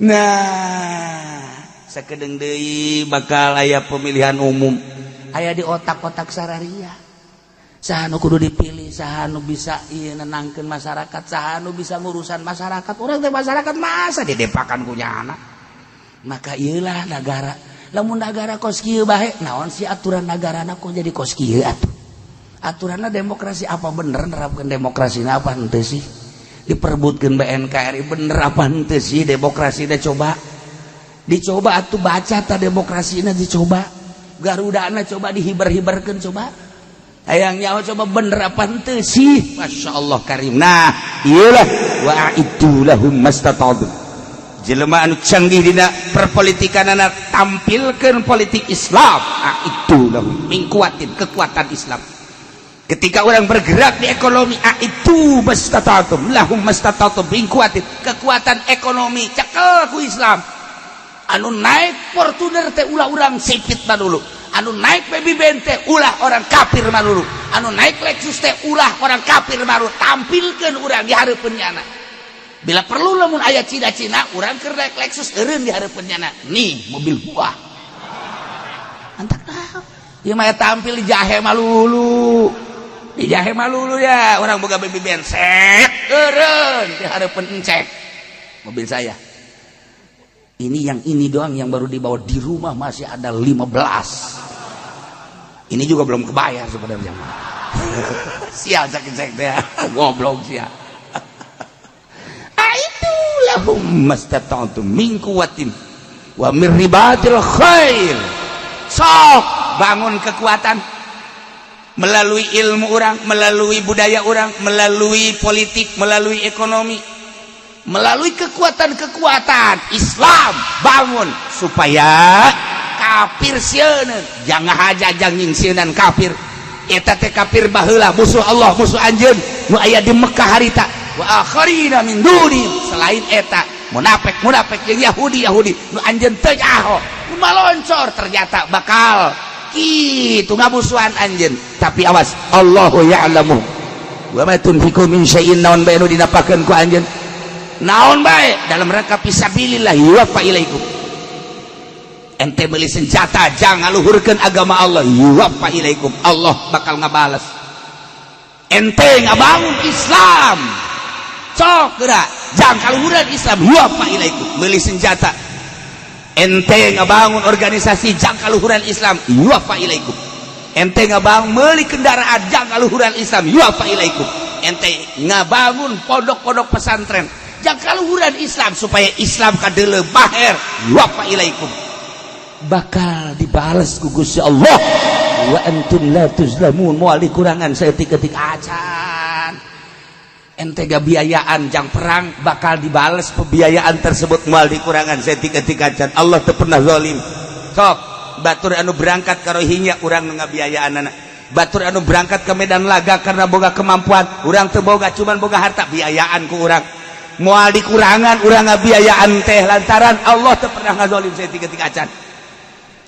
Nah, sakedeung deui bakal aya pemilihan umum. Aya di otak-otak sararia saha nu kudu dipilih, saha nu bisa ieu nenangkeun masyarakat, saha nu bisa ngurusan masyarakat. Urang teh masyarakat, masa didepakan ku nyana? Maka ieulah negara. Lamun negara kos kieu bae, naon sih aturan negarana kok jadi kos kieu atuh? Aturanna demokrasi, apa bener nerapkeun demokrasi apa henteu sih? Diperebutkeun BNKRI, bener apa henteu sih demokrasi? Coba dicoba atuh, baca ta demokrasina, dicoba Garudana, coba dihibar-hibarkeun, coba hayang nyawa, coba bener apa henteu sih? Masya Allah karim. Nah, iyalah, wa a'iddu lahum mastata'tum. Jelema anu canggih dina perpolitikanana, tampilkeun politik Islam. A'iddu lahum min quwwatin, kekuatan Islam. Ketika orang bergerak di ekonomi, a'iddu mastata'tum lahum mastata'tum min quwwatin, kekuatan ekonomi cekel ku Islam. Anu naik Fortuner teh ulah urang sipit dulu, anu naik Baby Benz teh ulah orang kafir dulu, anu naik Lexus teh ulah orang kafir baru. Tampilkan urang di hareupeun nyana. Bila perlu lamun aya Cina-Cina, urang keur naik Lexus eureun di hareupeun nyana, nih mobil gua. Antak ieu mah tampil di jahe malulu, di jahe malulu ya. Orang boga Baby Benz set eureun di hareupeun encek, mobil saya ini. Yang ini doang yang baru dibawa, di rumah masih ada 15. Ini juga belum kebayar sebenarnya. Sial, sakit sakit ya, goblok sial. Ah, itu lahum mastata'tum min quwwatin wa min ribatil khair. Sok bangun kekuatan melalui ilmu orang, melalui budaya orang, melalui politik, melalui ekonomi, melalui kekuatan-kekuatan Islam. Bangun supaya kafir sieun. Jangan aja janging sieunan kafir eta teh. Kafir baheula musuh Allah, musuh anjeun nu aya di Mekah harita, wa akharina min duni, selain eta munafik munafik jeung Yahudi Yahudi nu anjeun teu nyaho, nu maloncor, ternyata bakal kitu ngamusuhan anjeun. Tapi awas, Allahu ya'lamu wa ma tunfiqu min syai'in, naon bae nu dinapakeun ku anjeun, naon bae dalam rangka fisabilillah, yuwaffa ilaikum. Ente beli senjata jangan ngaluhurkeun agama Allah, yuwaffa ilaikum, Allah bakal ngabales. Ente ngabangun Islam, cok gerak jangan kaluhuran Islam, yuwaffa ilaikum. Beli senjata, ente ngabangun organisasi jang kaluhuran Islam, yuwaffa ilaikum. Ente ngabangun, meuli kendaraan jang kaluhuran Islam, yuwaffa ilaikum. Ente ngabangun pondok-pondok pesantren jang kaluhuran Islam supaya Islam kadele baher, yuwaffa ilaikum, bakal dibales ku Gusti Allah. Wa antum la tuzlamun, moal dikurangan saeutik-eutik acan. Ente biayaan jang perang, bakal dibales pembiayaan tersebut, moal dikurangan saeutik-eutik acan. Allah teu pernah zalim. Sok batur anu berangkat ka Rohingya, urang nu ngabiayaan anak. Batur anu berangkat ke medan laga karena boga kemampuan, urang teu boga, cuman boga harta, biayaan ku urang, moal dikurangan urang ngabiayaan teh, lantaran Allah teu pernah ngazolim saeutik-eutik acan.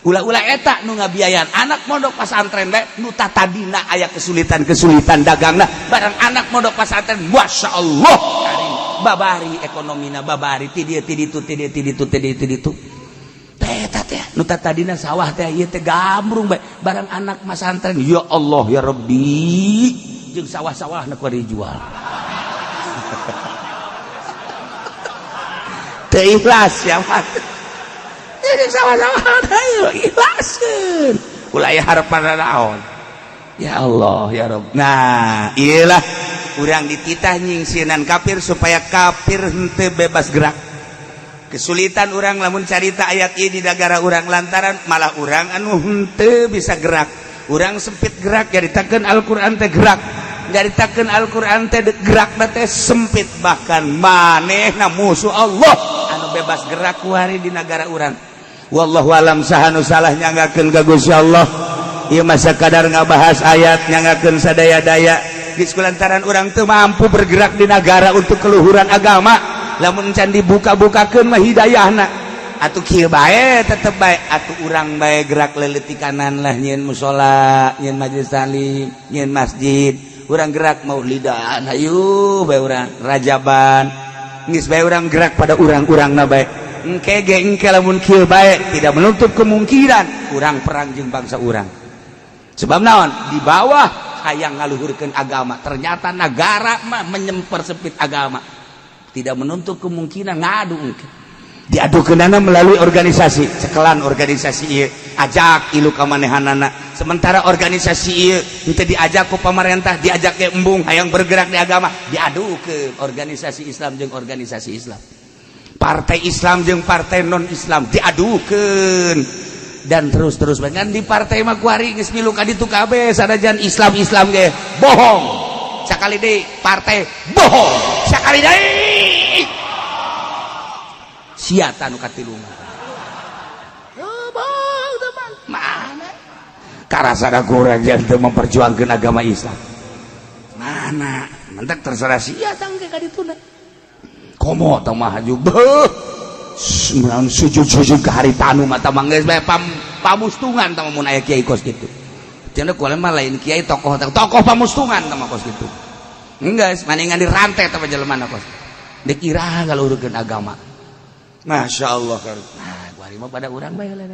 Ulah-ulah eta nu ngabiayaan anak mondok pasantren bae, nu tadina aya kesulitan-kesulitan dagangna, barang anak mondok pasantren, Masya Allah karim, babari ekonomina, babari ti dieu ti ditu, ti dieu ti ditu, ti dieu ti ditu. Teh teh nu tadina sawah teh ieu teh gambrung bae, barang anak masantren, ya Allah ya Rabbi, jeung sawah-sawahna ku dijual. Teu ikhlas ya mah. Jadi sawah-sawah ayo ikhlaskeun. Ulah aya harapan naon. Ya Allah ya Rabb. Nah, iyalah urang dititah nyingsieunan kafir supaya kafir henteu bebas gerak. Kesulitan urang lamun carita ayat ieu di negara urang lantaran malah urang anu henteu bisa gerak. Urang sempit gerak, nyaritakeun Al-Qur'an teh gerak. Nyaritakeun Al-Qur'an teh gerak teh sempit, bahkan manehna musuh Allah anu bebas gerak kuari di negara urang. Wallahu alam saha nu salah nyanggakeun ka Gusti Allah. Ieu mah sakadar ngabahas ayat nyanggakeun sadaya-daya. Geus kulantaran urang teu mampu bergerak di negara untuk keluhuran agama. Lamun can dibuka-bukakeun mah hidayahna. Atuh kieu bae tetep bae atuh urang bae gerak leuleutikanan lah, nyieun musala, nyieun majelis taklim, nyieun masjid. Urang gerak maulidan, hayu bae urang rajaban. Geus bae urang gerak pada urang-urangna bae. Engke ge engke lamun kieu bae tidak menutup kemungkinan urang perang jeung bangsa urang. Sebab naon? Di bawah hayang ngaluhurkeun agama, ternyata negara mah menyempersempit agama. Tidak menutup kemungkinan ngadu engke. Diadukeunana melalui organisasi, cekelan organisasi ieu, ajak ilu ka manehanana. Sementara organisasi ieu henteu diajak ku pamarentah, diajak ke embung hayang bergerak di agama, diadukeun organisasi Islam jeung organisasi Islam. Partai Islam jeung partai non Islam diadukeun dan terus-terus kan di partai mah kuari geus milu ka ditu kabeh, sanajan Islam Islam ge bohong. Sakali deui partai bohong, sakali deui sia tanu katilu. Mana karasana kurang jangan teu memperjuangkeun agama Islam. Mana mentak terserah sia tangke ka dituna. Komo tah mah haju beuh sujud-sujud ke hari tanu mata manggeus bae pamustungan tah mun aya kiai kos kitu. Cenah kuala mah lain kiai, tokoh tokoh pamustungan tah mah kos kitu. Enggeus maningan dirantai tah jelema kos. Dikira ngaluhurkeun agama. Masya Allah. Nah, kuari mah pada urang bae lah.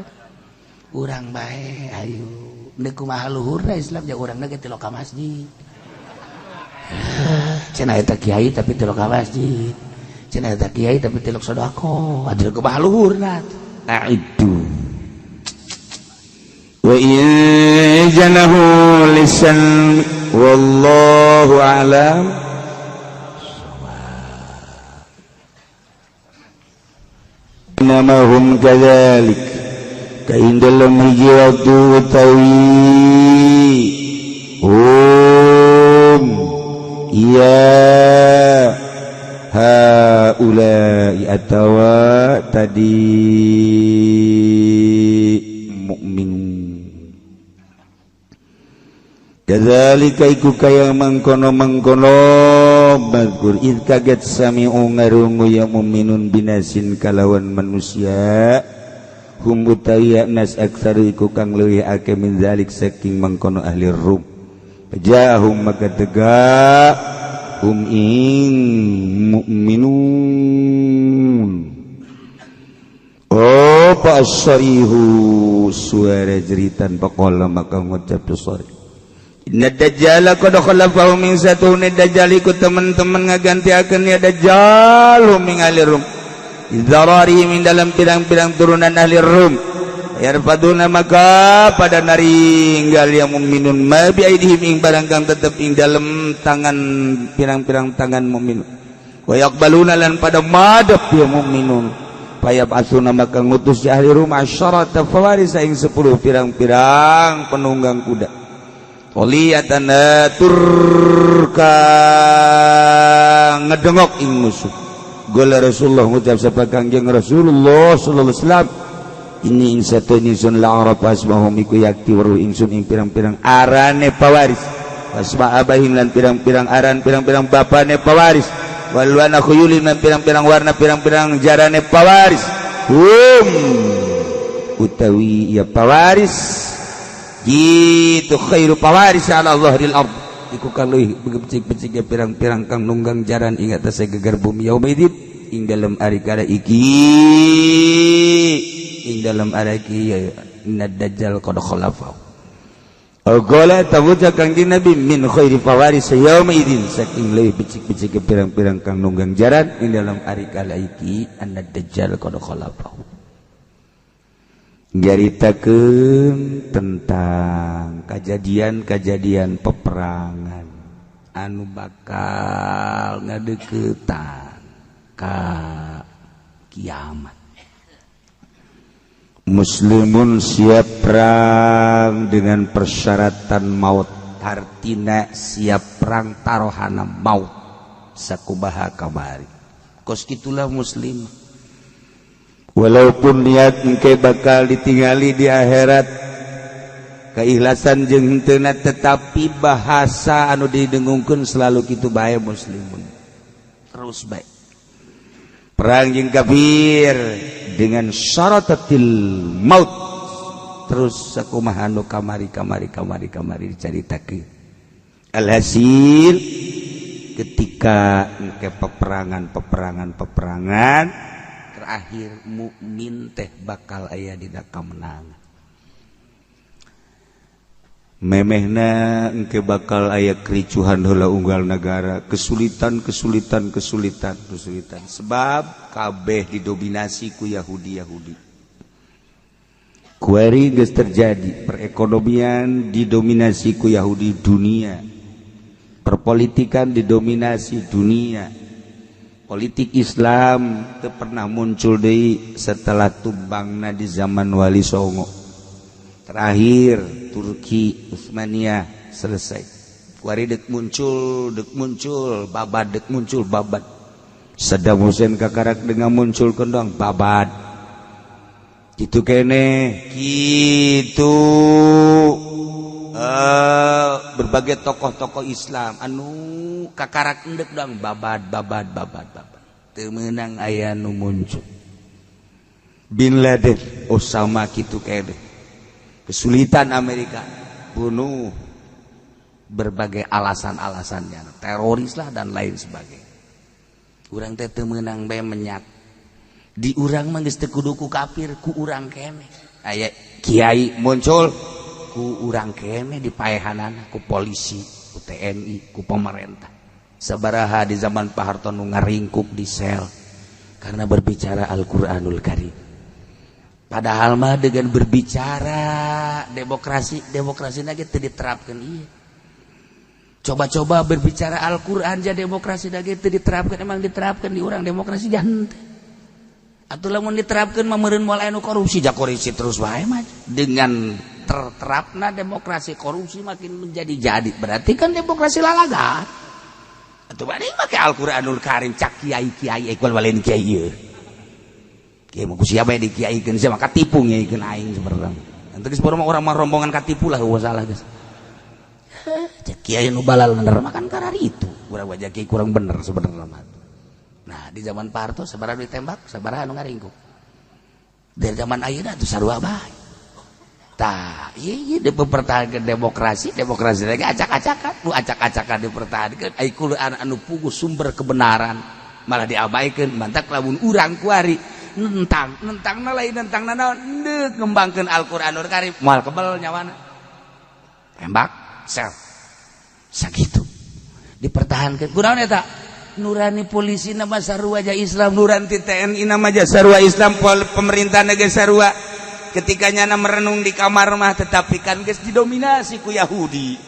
Urang bae ayo deuk kumaha luhurna Islam ja urangna ge tilok ka masjid. Cenah eta kiai tapi tilok ka masjid. Cenah eta kiai tapi tilok sedekah. Adil kumaha luhurna. Nah itu. Wa in janahu lisan wallahu a'lam. Namahum kadzalik kain dalam hiji waktu utawi hum iya haula'i atawa tadi mukmin. Kadzalika iku kaya mangkono-mangkono mazkur id kaget sami'u ngarungu ya mu'minun binasin kalawan manusia hum utawi nas aktsaru iku kang leuwih akeh min zalik saking mangkono ahli rum. Jahum maka tegak hum ing mu'minun. Oh pasarihu suara jeritan pakola maka ngucap sari. Inna dajjala qad khalafahu min satune dajjal iku teman-teman ngagantiakeun ya dajjal min ahli rum. Idzarari min dalam pirang-pirang turunan ahli rum. Yarfaduna maka pada naringgal yang mukminun ma bi aidihim ing barang kang tetep ing dalem tangan pirang-pirang tangan mukminun. Wa yaqbaluna lan pada madep ya mukminun. Fayab'atsuna maka ngutus ya ahli rum asyarata fawarisa ing 10 pirang-pirang penunggang kuda. Qoliyatan turka ngedengok ing musuh. Gola Rasulullah ngucap sapa Kangjeng Rasulullah sallallahu alaihi wasallam, ini ing satuna ingsun la araf asmahum iku yakti weruh ingsun ing pirang-pirang arane pawaris, asma abahim lan pirang-pirang aran pirang-pirang bapane pawaris, walwana khuyulin lan pirang-pirang warna pirang-pirang jarane pawaris. Hum Utawi ya pawaris gitu, khairu pawaris ala dhahril ard iku kang leuwih becik-becik pirang-pirang kang nunggang jaran ing atase geger bumi, yaumaidin ing dalem ari kala iki, ing dalem ari iki ya inna dajjal qad khalafa. Qala tabuja Kangjeng Nabi, min khairi fawaris yauma idzin, saking leuwih becik-becik pirang-pirang kang nunggang jaran ing dalam ari kala iki, anna dajjal qad khalafa. Nyaritakeun tentang kejadian-kejadian peperangan anu bakal ngadeukeutan ka kiamat. Muslimun siap perang dengan persyaratan maut, hartina siap perang tarohana maut sakumaha kamari, kos itulah muslim. Walaupun niat engke bakal ditinggali di akhirat, keikhlasan jeung henteu, tetapi bahasa anu didengungkeun selalu kitu bae, muslimun terus bae perang jeung kafir dengan syaratatil maut terus sakumaha anu kamari kamari kamari kamari dicaritakeun. Alhasil, ketika ke peperangan peperangan peperangan terakhir, mukmin teh bakal aya dina kemenangan. Memehna engke bakal aya kericuhan heula, unggal negara kesulitan, kesulitan, kesulitan, kesulitan, sebab kabeh didominasi ku Yahudi. Yahudi kuari geus terjadi, perekonomian didominasi ku Yahudi dunia, perpolitikan didominasi dunia, politik Islam teu pernah muncul deui setelah tumbangna di zaman Wali Songo. Terakhir Turki Utsmaniyah selesai. Kuari dek muncul, dek muncul babad, dek muncul babad. Saddam Hussein kakarak dengan muncul kendang babad gitu kene gitu. Berbagai tokoh-tokoh Islam anu kakarak endek dong babad, babad, babad, babad, teu meunang. Aya nu muncul Bin Laden, Osama gitu kene. Kesulitan Amerika, bunuh, berbagai alasan-alasannya, teroris lah dan lain sebagainya. Urang teh teu meunang bae menyat di urang mah, geus teu kudu ku kafir, ku urang kene. Aya kiai muncul, ku urang kene dipaehanana, ku polisi, ku TNI, ku pemerintah. Sabaraha di zaman Pak Harto nu ngaringkuk di sel karena berbicara Al-Qur'anul Karim? Padahal mah dengan berbicara demokrasi, demokrasi lagi teu diterapkan. Iya, coba-coba berbicara Al-Quran aja demokrasi lagi teu diterapkan. Emang diterapkan di urang demokrasi jangan atau lamun diterapkan mah meureun moal anu korupsi, ja korupsi terus wae mah. Dengan terterapna demokrasi, korupsi makin menjadi-jadi, berarti kan demokrasi lalaga. Atau balik make Al-Qur'anul Karim, cak kiai-kiai ieu walen kiai ieu. Kiai mah ku siapa di kiaikeun, siapa katipu ngiaikeun aing sebenarnya. Ente geus baru mah urang mah rombongan katipu lah, eueuh salah geus. Cek kiai nu balal bener makan karar itu. Kurang wajah kiai kurang bener sebenarnya mah. Nah, di zaman Pak Harto sabaraha ditembak, sabaraha anu ngaringkuk? Dari zaman ayeuna tuh sarua bae. Tah, iya iya dipertahankan demokrasi, demokrasi lagi acak-acakan, nu acak-acakan dipertahankan, ai Quran anu puguh sumber kebenaran malah diabaikan. Mantak lamun urang kuari nentang, nentang lain nentang naon, deuk ngembangkeun Al-Qur'anul Karim, moal kebel nyawana. Tembak, sel. Sakitu. Dipertahankan. Kunaon eta? Nurani polisi nama sarua aja Islam, nurani TNI nama aja sarua Islam, pemerintah negara sarua. Ketika nyana merenung di kamar mah, tetapi kan geus didominasi ku Yahudi.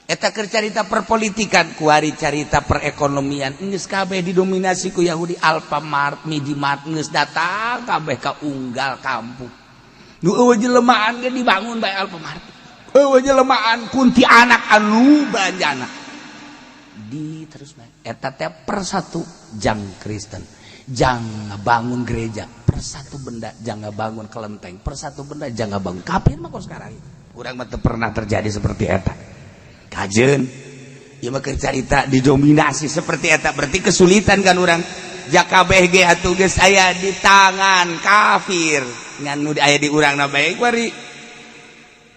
Eta keur carita perpolitikan, kuari carita perekonomian, geus kabeh didominasi ku Yahudi. Alfamart, Minimart geus datang kabeh ka unggal kampung. Nu eueuh jelemaan ge dibangun bae Alfamart, eueuh jelemaan kuntianak anu banjana di terus bae. Eta teh persatu jang Kristen, jangan bangun gereja, persatu benda jangan bangun kelenteng, persatu benda jangan bangun. Kafir mah kok sekarang kurang mah pernah terjadi seperti eta. Kajen ieu mah carita didominasi seperti eta, berarti kesulitan kan orang. Jaka BG atuh geus aya di tangan kafir, ngan nu aya di urangna bae kuari.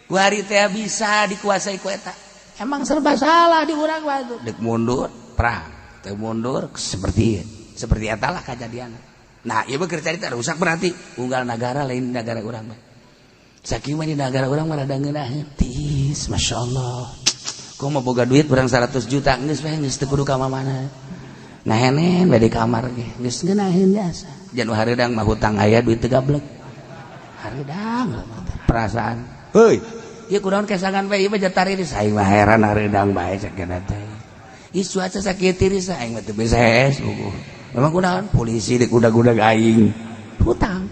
Kuari teh bisa dikuasai ku eta. Emang serba salah di urang mah tuh. Dek mundur perang, teu mundur seperti seperti eta lah kejadian. Nah, ieu mah keur carita rusak, berarti unggal nagara, lain negara urang mah. Sakieu mah di negara urang mah rada ngeunaheun. Tiis, masyaallah. Kok mau boga duit berang 100 juta, geus we, geus teu kudu ka mana. Nah, henen we di kamar ge geus ngeunaheun biasa. Jan hareudang mah hutang aya, duit teu gablek. Hareudang perasaan. Heuy, ieu kunaon kesangan bae, ieu mah jatariris, aing mah heran, hareudang bae cek teh. Ih, cuaca sakieu tiris, aing mah teu bisa hees. Memang kunaon polisi dek udag-udag aing hutang.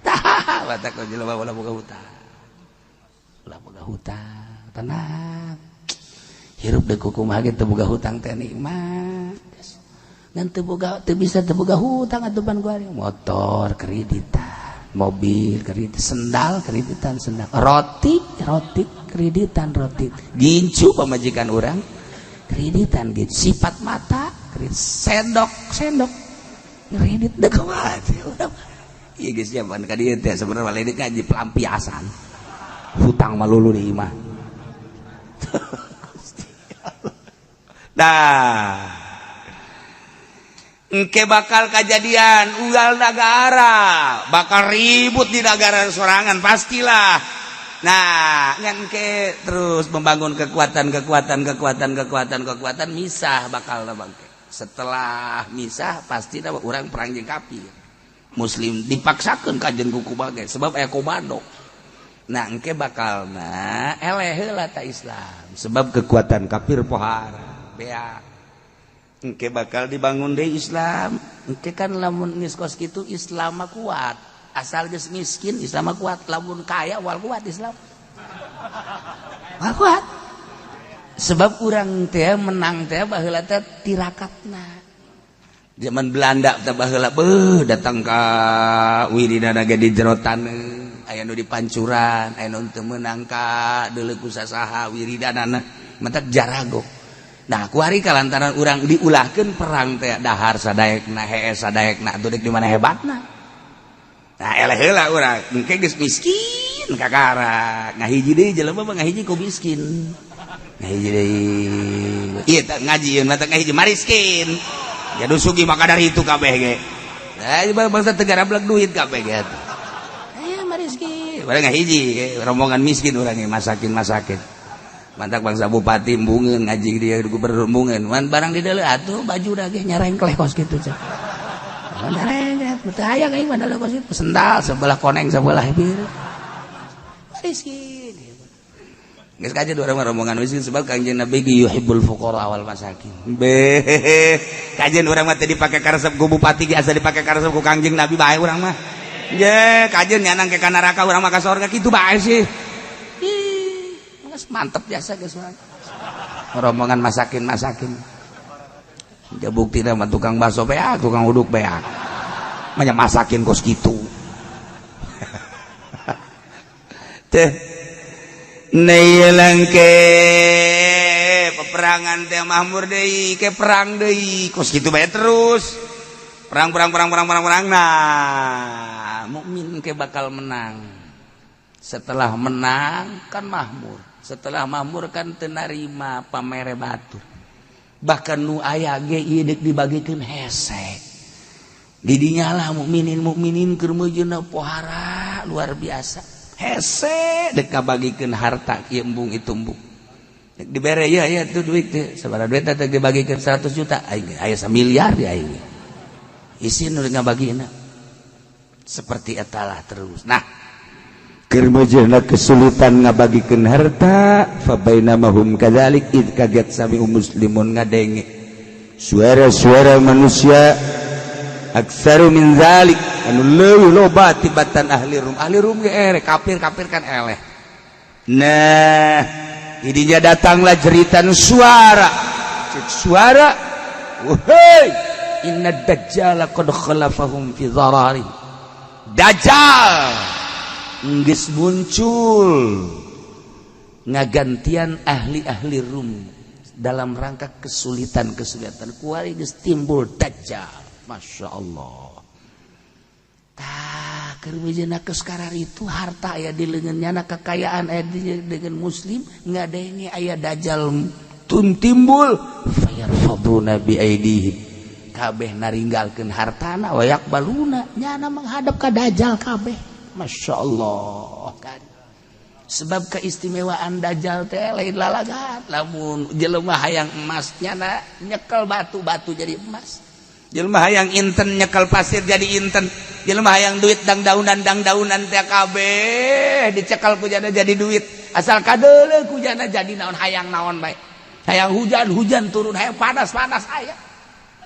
Tah, batak jelema ulah boga hutang. Ulah boga hutang, tenang. Hirup dek kumaha ge teu boga hutang teh nikmat. Ngan teu boga, teu bisa teu boga hutang atuh pan kuari. Motor kreditan, mobil kredit, sendal kreditan, sendal, roti roti kreditan, roti, gincu pamajikan urang kreditan gitu, sifat mata kredit, sendok sendok kredit, dek kumaha. Iya geus, zaman ka dieu teh sebenarnya lain ngaji pelampiasan hutang malulu di imah. Nah, engke bakal kejadian unggal negara bakal ribut di negara sorangan pastilah. Nah, engke terus membangun kekuatan kekuatan kekuatan kekuatan kekuatan, misah bakal bangke. Setelah misah pasti orang perang jeung kafir muslim, dipaksakan kajen kuku bagai sebab aya komando. Nah, engke bakal, nah, eleh heula ta Islam sebab kekuatan kafir pohara beak. Engke bakal dibangun deui Islam. Engke kan lamun geus kos kitu Islam mah kuat, asal geus miskin Islam mah kuat, lamun kaya wal kuat Islam wal kuat, sebab urang teh menang teh baheula teh tirakatna zaman Belanda teh baheula, beuh, datang ka wiridana ge di jero taneuh, aya nu di pancuran, aya nu teu meunang ka deuleu ku sasaha wiridanana, matak jarago. Nah, kuari kalantaran urang diulahkeun perang teh, dahar sadaekna, hees sadaekna, atuh deuk di mana hebatna. Nah, eleh heula urang, engke geus miskin kakara ngahiji deui jelema mah, ngahiji ku miskin. Ngahiji deui. Ieu teh ngaji ieu mah ngahiji mariskin. Ya sugih maka dari itu kabeh ge. Nah, bangsa teu garablek duit kabeh ge. Eh, mariskin. Barang ngahiji rombongan miskin urang ge masakin-masakin. Mantak bangsa bupati embungeun ngaji dia, gubernur embungeun. Man barang di deuleu atuh baju da ge nyarengkleh kos kitu cek. Nyarengkleh, teu hayang aing mah kos kitu. Sendal sebelah koneng, sebelah biru. Miskin. Geus kaje dua orang rombongan miskin, sebab Kangjeng Nabi ge yuhibbul fuqara wal masakin. Beh, kajen urang mah teu dipake karesep ku bupati ge, asa dipake karesep ku Kangjeng Nabi bae urang mah. Ye, kajen nyanang ke ka neraka, urang mah ka sorga kitu bae sih. Ih, geus mantep biasa geus urang. Rombongan masakin-masakin. Ya bukti mah tukang bakso beak, tukang uduk beak. Banyak masakin kos kitu. Teh ke peperangan teh makmur deui, ke perang deui, kos kitu bae terus. Perang, perang, perang, perang, perang, perang. Nah, mukmin ke bakal menang. Setelah menang kan makmur. Setelah makmur kan teu narima pamere batur. Bahkan nu aya ge ieu deuk dibagikeun hese. Didinya lah mukminin mukminin keur meujeuhna pohara luar biasa. Hese dek kabagikeun harta ieu, embung itu embung. Dek dibere ya ya tuh duit teh sabaraha duit teh dibagikeun, 100 juta aing aya 1 miliar di aing isin nu ngabagina. Seperti etalah terus. Nah, keur meujeuhna kesulitan ngabagikeun harta, fa bainamahum kadzalik id kaget sami muslimun ngadenge suara-suara manusia aktsaru min zalik, anu leuwih loba tibatan ahli Rum. Ahli Rum ge ere kafir-kafir kan eleh. Nah, idinya datanglah jeritan suara, cek suara, "Wahai, inna dajjala qad khalafahum fi dharari." Dajjal geus muncul ngagantian ahli-ahli Rum dalam rangka kesulitan-kesulitan. Kuari geus timbul dajjal. Masya Allah. Tah, keur nakes itu harta aya di leungeun, kekayaan aya di dengan muslim, ngadenge aya dajjal tun timbul, fayarfaduna bi aidihim, kabeh naringgalkeun hartana, wa yaqbaluna, nyana menghadap ka dajjal kabeh. Masya Allah kan, sebab keistimewaan dajjal teh lain lalagan. Lamun jelema hayang emas, nyana nyekel batu-batu jadi emas. Jelema hayang inten, nyekel pasir jadi inten. Jelema hayang duit, dang daunan, dang daunan teh kabeh dicekal ku jana jadi duit. Asal kadeuleu ku jana jadi naon, hayang naon bae. Hayang hujan, hujan turun. Hayang panas, panas aya.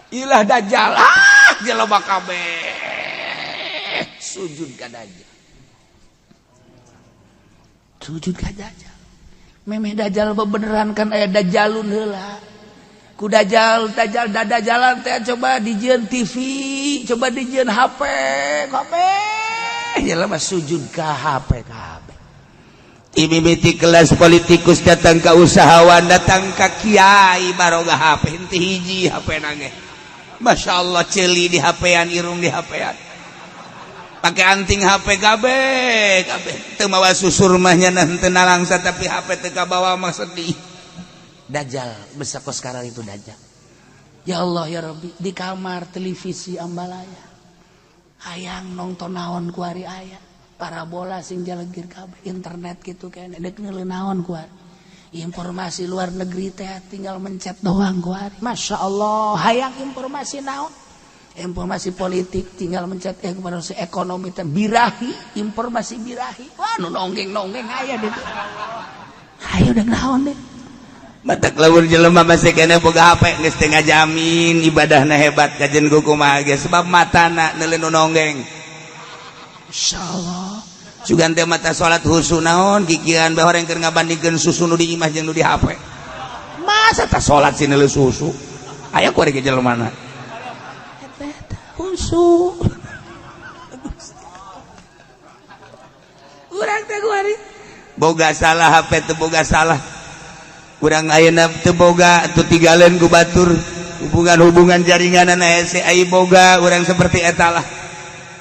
Ilah dajjal. Ah, jelema kabeh sujud ka dajjal, sujud ka dajjal. Memeh dajjal bebeneran kan aya dajjalun heula. Ku dajjal, dajjal dada jalan teh coba dijieun TV, coba dijieun HP, kabeh jelema sujud ka HP kabeh. Imimiti kelas politikus, datang ke usahawan, datang ke kiai, baroga HP. Henteu hiji HP nange. Masya Allah, celi di HP-an, irung di HP-an, pakai anting HP kabeh kabeh. Teu mawa susur mah nya henteu nalangsa, tapi HP teu kabawa mah sedih. Dajjal besar kos sekarang itu dajjal. Ya Allah ya Rabbi, di kamar televisi ambalaya, hayang nonton naon kuari aya, parabola sing jalegir kabeh, internet gitu kayaknya, dek naon kuari, informasi luar negeri teh tinggal mencet doang kuari. Masya Allah, hayang informasi naon, informasi politik tinggal mencet, informasi ekonomi teh birahi, informasi birahi, wah, nu nonggeng nonggeng aya di ayo udah naon deh. Matak lamun jelema masih kena boga HP geus teu ngajamin ibadahna hebat. Kajen ku kumaha ge, sebab matana neuleuh nu nonggeng. Insyaallah sugan teh mata salat husu naon, kikiran bae horeng keur ngabandingkeun susu nu di imah jeung nu di HP. Masa tah salat sih neuleuh susu? Aya ku ari jelema na eta husu. Urang teh kuari boga salah HP teu boga salah. Kurang ayeuna teu boga atuh tinggalin ku batur hubungan-hubungan jaringan hese ai boga urang seperti eta lah.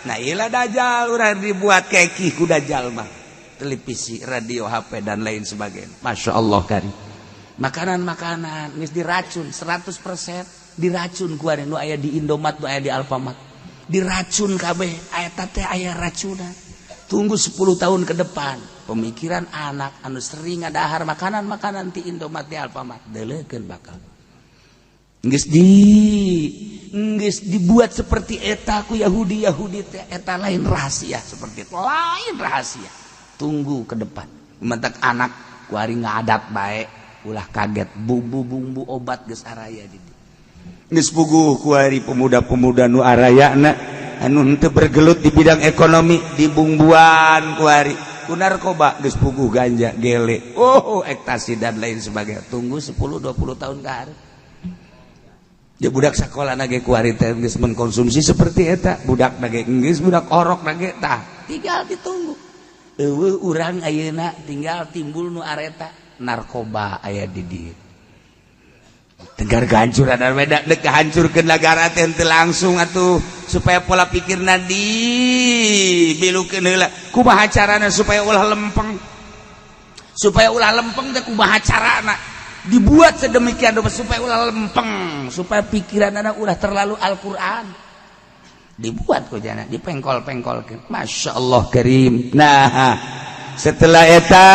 Nah, ilah dajjal, urang dibuat keki ku dajjal mah, televisi, radio, HP, dan lain sebagainya. Masya Allah kari makanan-makanan geus diracun 100%, diracun ku nu aya di Indomaret, nu aya di Alfamart, diracun kabeh. Eta teh aya racunan. Tunggu 10 tahun ke depan, pemikiran anak anu sering ngadahar makanan-makanan ti Indomaret, di Alfamart, deuleukeun bakal geus dibuat seperti eta ku Yahudi. Yahudi teh eta lain rahasia, seperti itu lain rahasia. Tunggu ke depan. Mentak anak kuari ngadat bae ulah kaget, bumbu-bumbu obat geus araya di dieu. Geus puguh kuari pemuda-pemuda nu arayana anu henteu bergelut di bidang ekonomi dibumbuan kuari ku narkoba. Geus puguh ganja, gele, oh, ekstasi, dan lain sebagainya. Tunggu 10 20 tahun ke hareup ya, budak sekolah nage kuari teh geus mengkonsumsi seperti eta, budak nage geus budak orok nage. Tah, tinggal ditunggu. Eueuh urang ayeuna tinggal timbul nu areta narkoba aya di dieu. Tegar kehancuran beda dek hancurkeun negara teh henteu langsung atuh, supaya pola pikirna di bilukeun heula. Kumaha carana supaya ulah lempeng? Supaya ulah lempeng teh kumaha carana? Dibuat sedemikian rupa supaya ulah lempeng, supaya pikiran anak ulah terlalu Al-Qur'an. Dibuat ku jana dipengkol-pengkolkeun. Masya Allah karim. Nah, setelah eta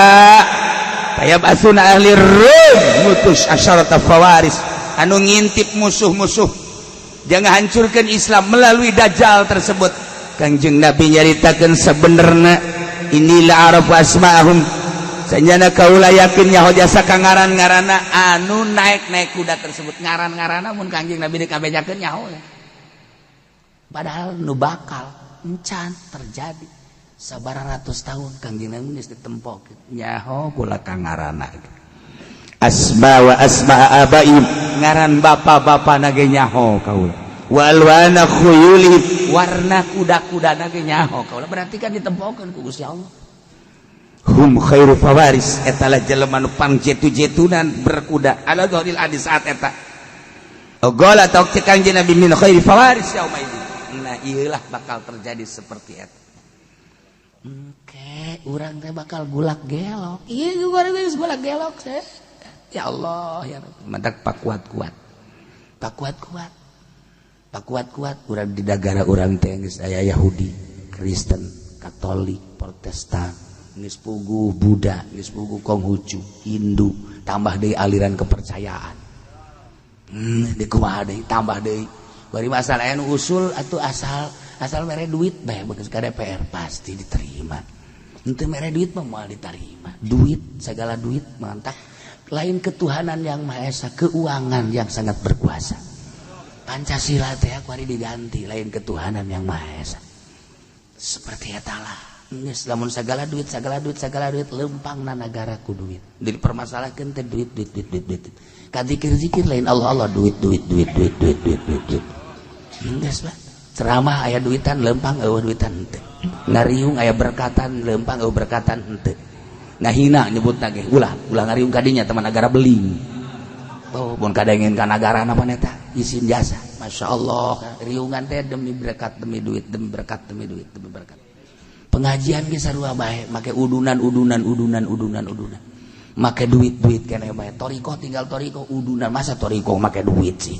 fayab'atsuna ahli Rum, ngutus asyarata fawaris anu ngintip musuh-musuh jangan hancurkan Islam melalui dajjal tersebut. Kangjeng Nabi nyaritakeun sebenarnya, inilah arafu asma'ahum, sanjana kaula yakin nyaho jasa ka ngaran-ngaranna anu naik-naik kuda tersebut. Ngaran-ngaranna mun Kangjeng Nabi dikabejakeun nyaho ya. Padahal nu bakal encan terjadi sabaraha ratus tahun, Kangjeng Nabi geus ditempok nyaho kula ka ngaranna, asma wa asma abaihim, ngaran bapa-bapa nage nyaho kaula, wa alwana khuyulihim, warna kuda-kuda nage nyaho kaula. Berarti kan ditempokeun ku Gusti Allah. Hum khairu fawaris, eta lah jelema nu pangjetu-jetunan berkuda ala dhahril adi saat eta. Ogola atau cek Kanjeng Nabi min khairi fawaris yauma idzin. Nah, iyalah bakal terjadi seperti itu. Oke, urang teh bakal gulak gelok. Iya juga geus gulak gelok seh. Ya Allah ya Rabbi. Mantak pakuat-kuat. Pakuat-kuat. Pakuat-kuat urang di negara urang teh geus aya Yahudi, Kristen, Katolik, Protestan, geus puguh Buddha, geus puguh Konghucu, Hindu, tambah deui aliran kepercayaan. Di kumaha deui, tambah deui. Bari masalah anu usul atau asal asal mere duit bae bekas ka DPR pasti diterima. Henteu mere duit mah moal diterima. Duit, segala duit mantak lain ketuhanan yang Maha Esa, keuangan yang sangat berkuasa. Pancasila teh kuari diganti lain ketuhanan yang Maha Esa. Seperti eta lah. Geus lamun segala duit, segala duit, segala duit lempang na nagara ku duit. Dipermasalahkeun teh duit, duit, duit, duit, duit. Kadzikir-zikir lain Allah Allah, duit, duit, duit, duit, duit, duit, duit, duit. Geus lah. Ceramah aya duitan lempang, eueuh duitan henteu. Ngariung aya berkatan lempang, eueuh berkatan henteu. Ngahina nyebutna ge ulah, ulah ngariung kadinya teman negara beling. Oh, mun kadengin ka nagara napa eta isin jasa. Masya Allah, riungan teh demi berkat, demi duit, demi berkat, demi duit, demi berkat. Pengajian ge sarua bae, make udunan, udunan, udunan, udunan, udunan. Make duit-duit keneh bae. Toriko tinggal toriko udunan, masa toriko make duit sih.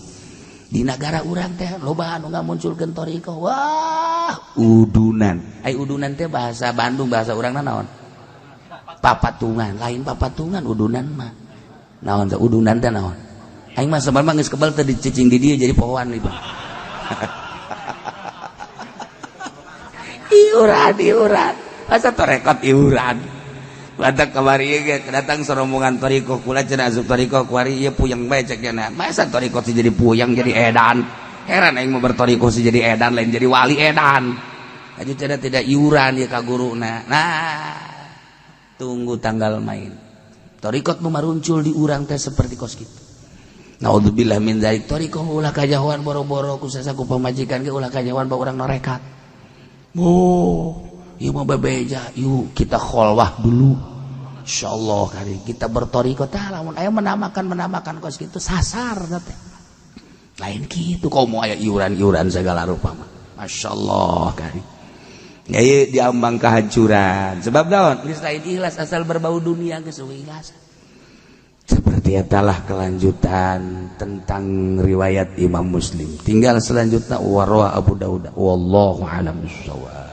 Di negara urang teh loba anu ngamunculkeun toriko. Wah, udunan. Ai udunan teh bahasa Bandung, bahasa urang naon? Papatungan, lain papatungan udunan mah. Naon teh udunan teh naon? Aing mah sabar mah geus kebal teh dicicing di dieu jadi pohoan ieu. Iuran, iuran. Masa torekot iuran. Batak kamari ge datang serombongan toriko kula cenah asup toriko kuari ieu puyeng bae cek cenah. Masa toriko sih jadi puyeng jadi edan. Heran aing mah bertoriko sih jadi edan lain jadi wali edan. Aju cenah tidak iuran ieu ka guruna. Nah, tunggu tanggal main. Torikot nu maruncul di urang teh seperti kos kitu. Naudzubillah min dzalik. Toriko ulah kajahoan boro-boro ku sasaku pamajikan ge ulah kajahoan ba urang norekat. Oh, ieu mah bebeja, yuk kita kholwah dulu. Insyaallah kali kita bertoriko tah lamun aya menamakan kos kitu sasar teh. Lain kitu komo aya iuran-iuran segala rupa mah. Masyaallah kali. Ya ieu diambang kehancuran. Sebab naon? Geus lain ikhlas asal berbau dunia geus eueuh ikhlas. Seperti itulah kelanjutan tentang riwayat Imam Muslim. Tinggal selanjutnya warwa Abu Dawud. Wallahu a'lam bissawab.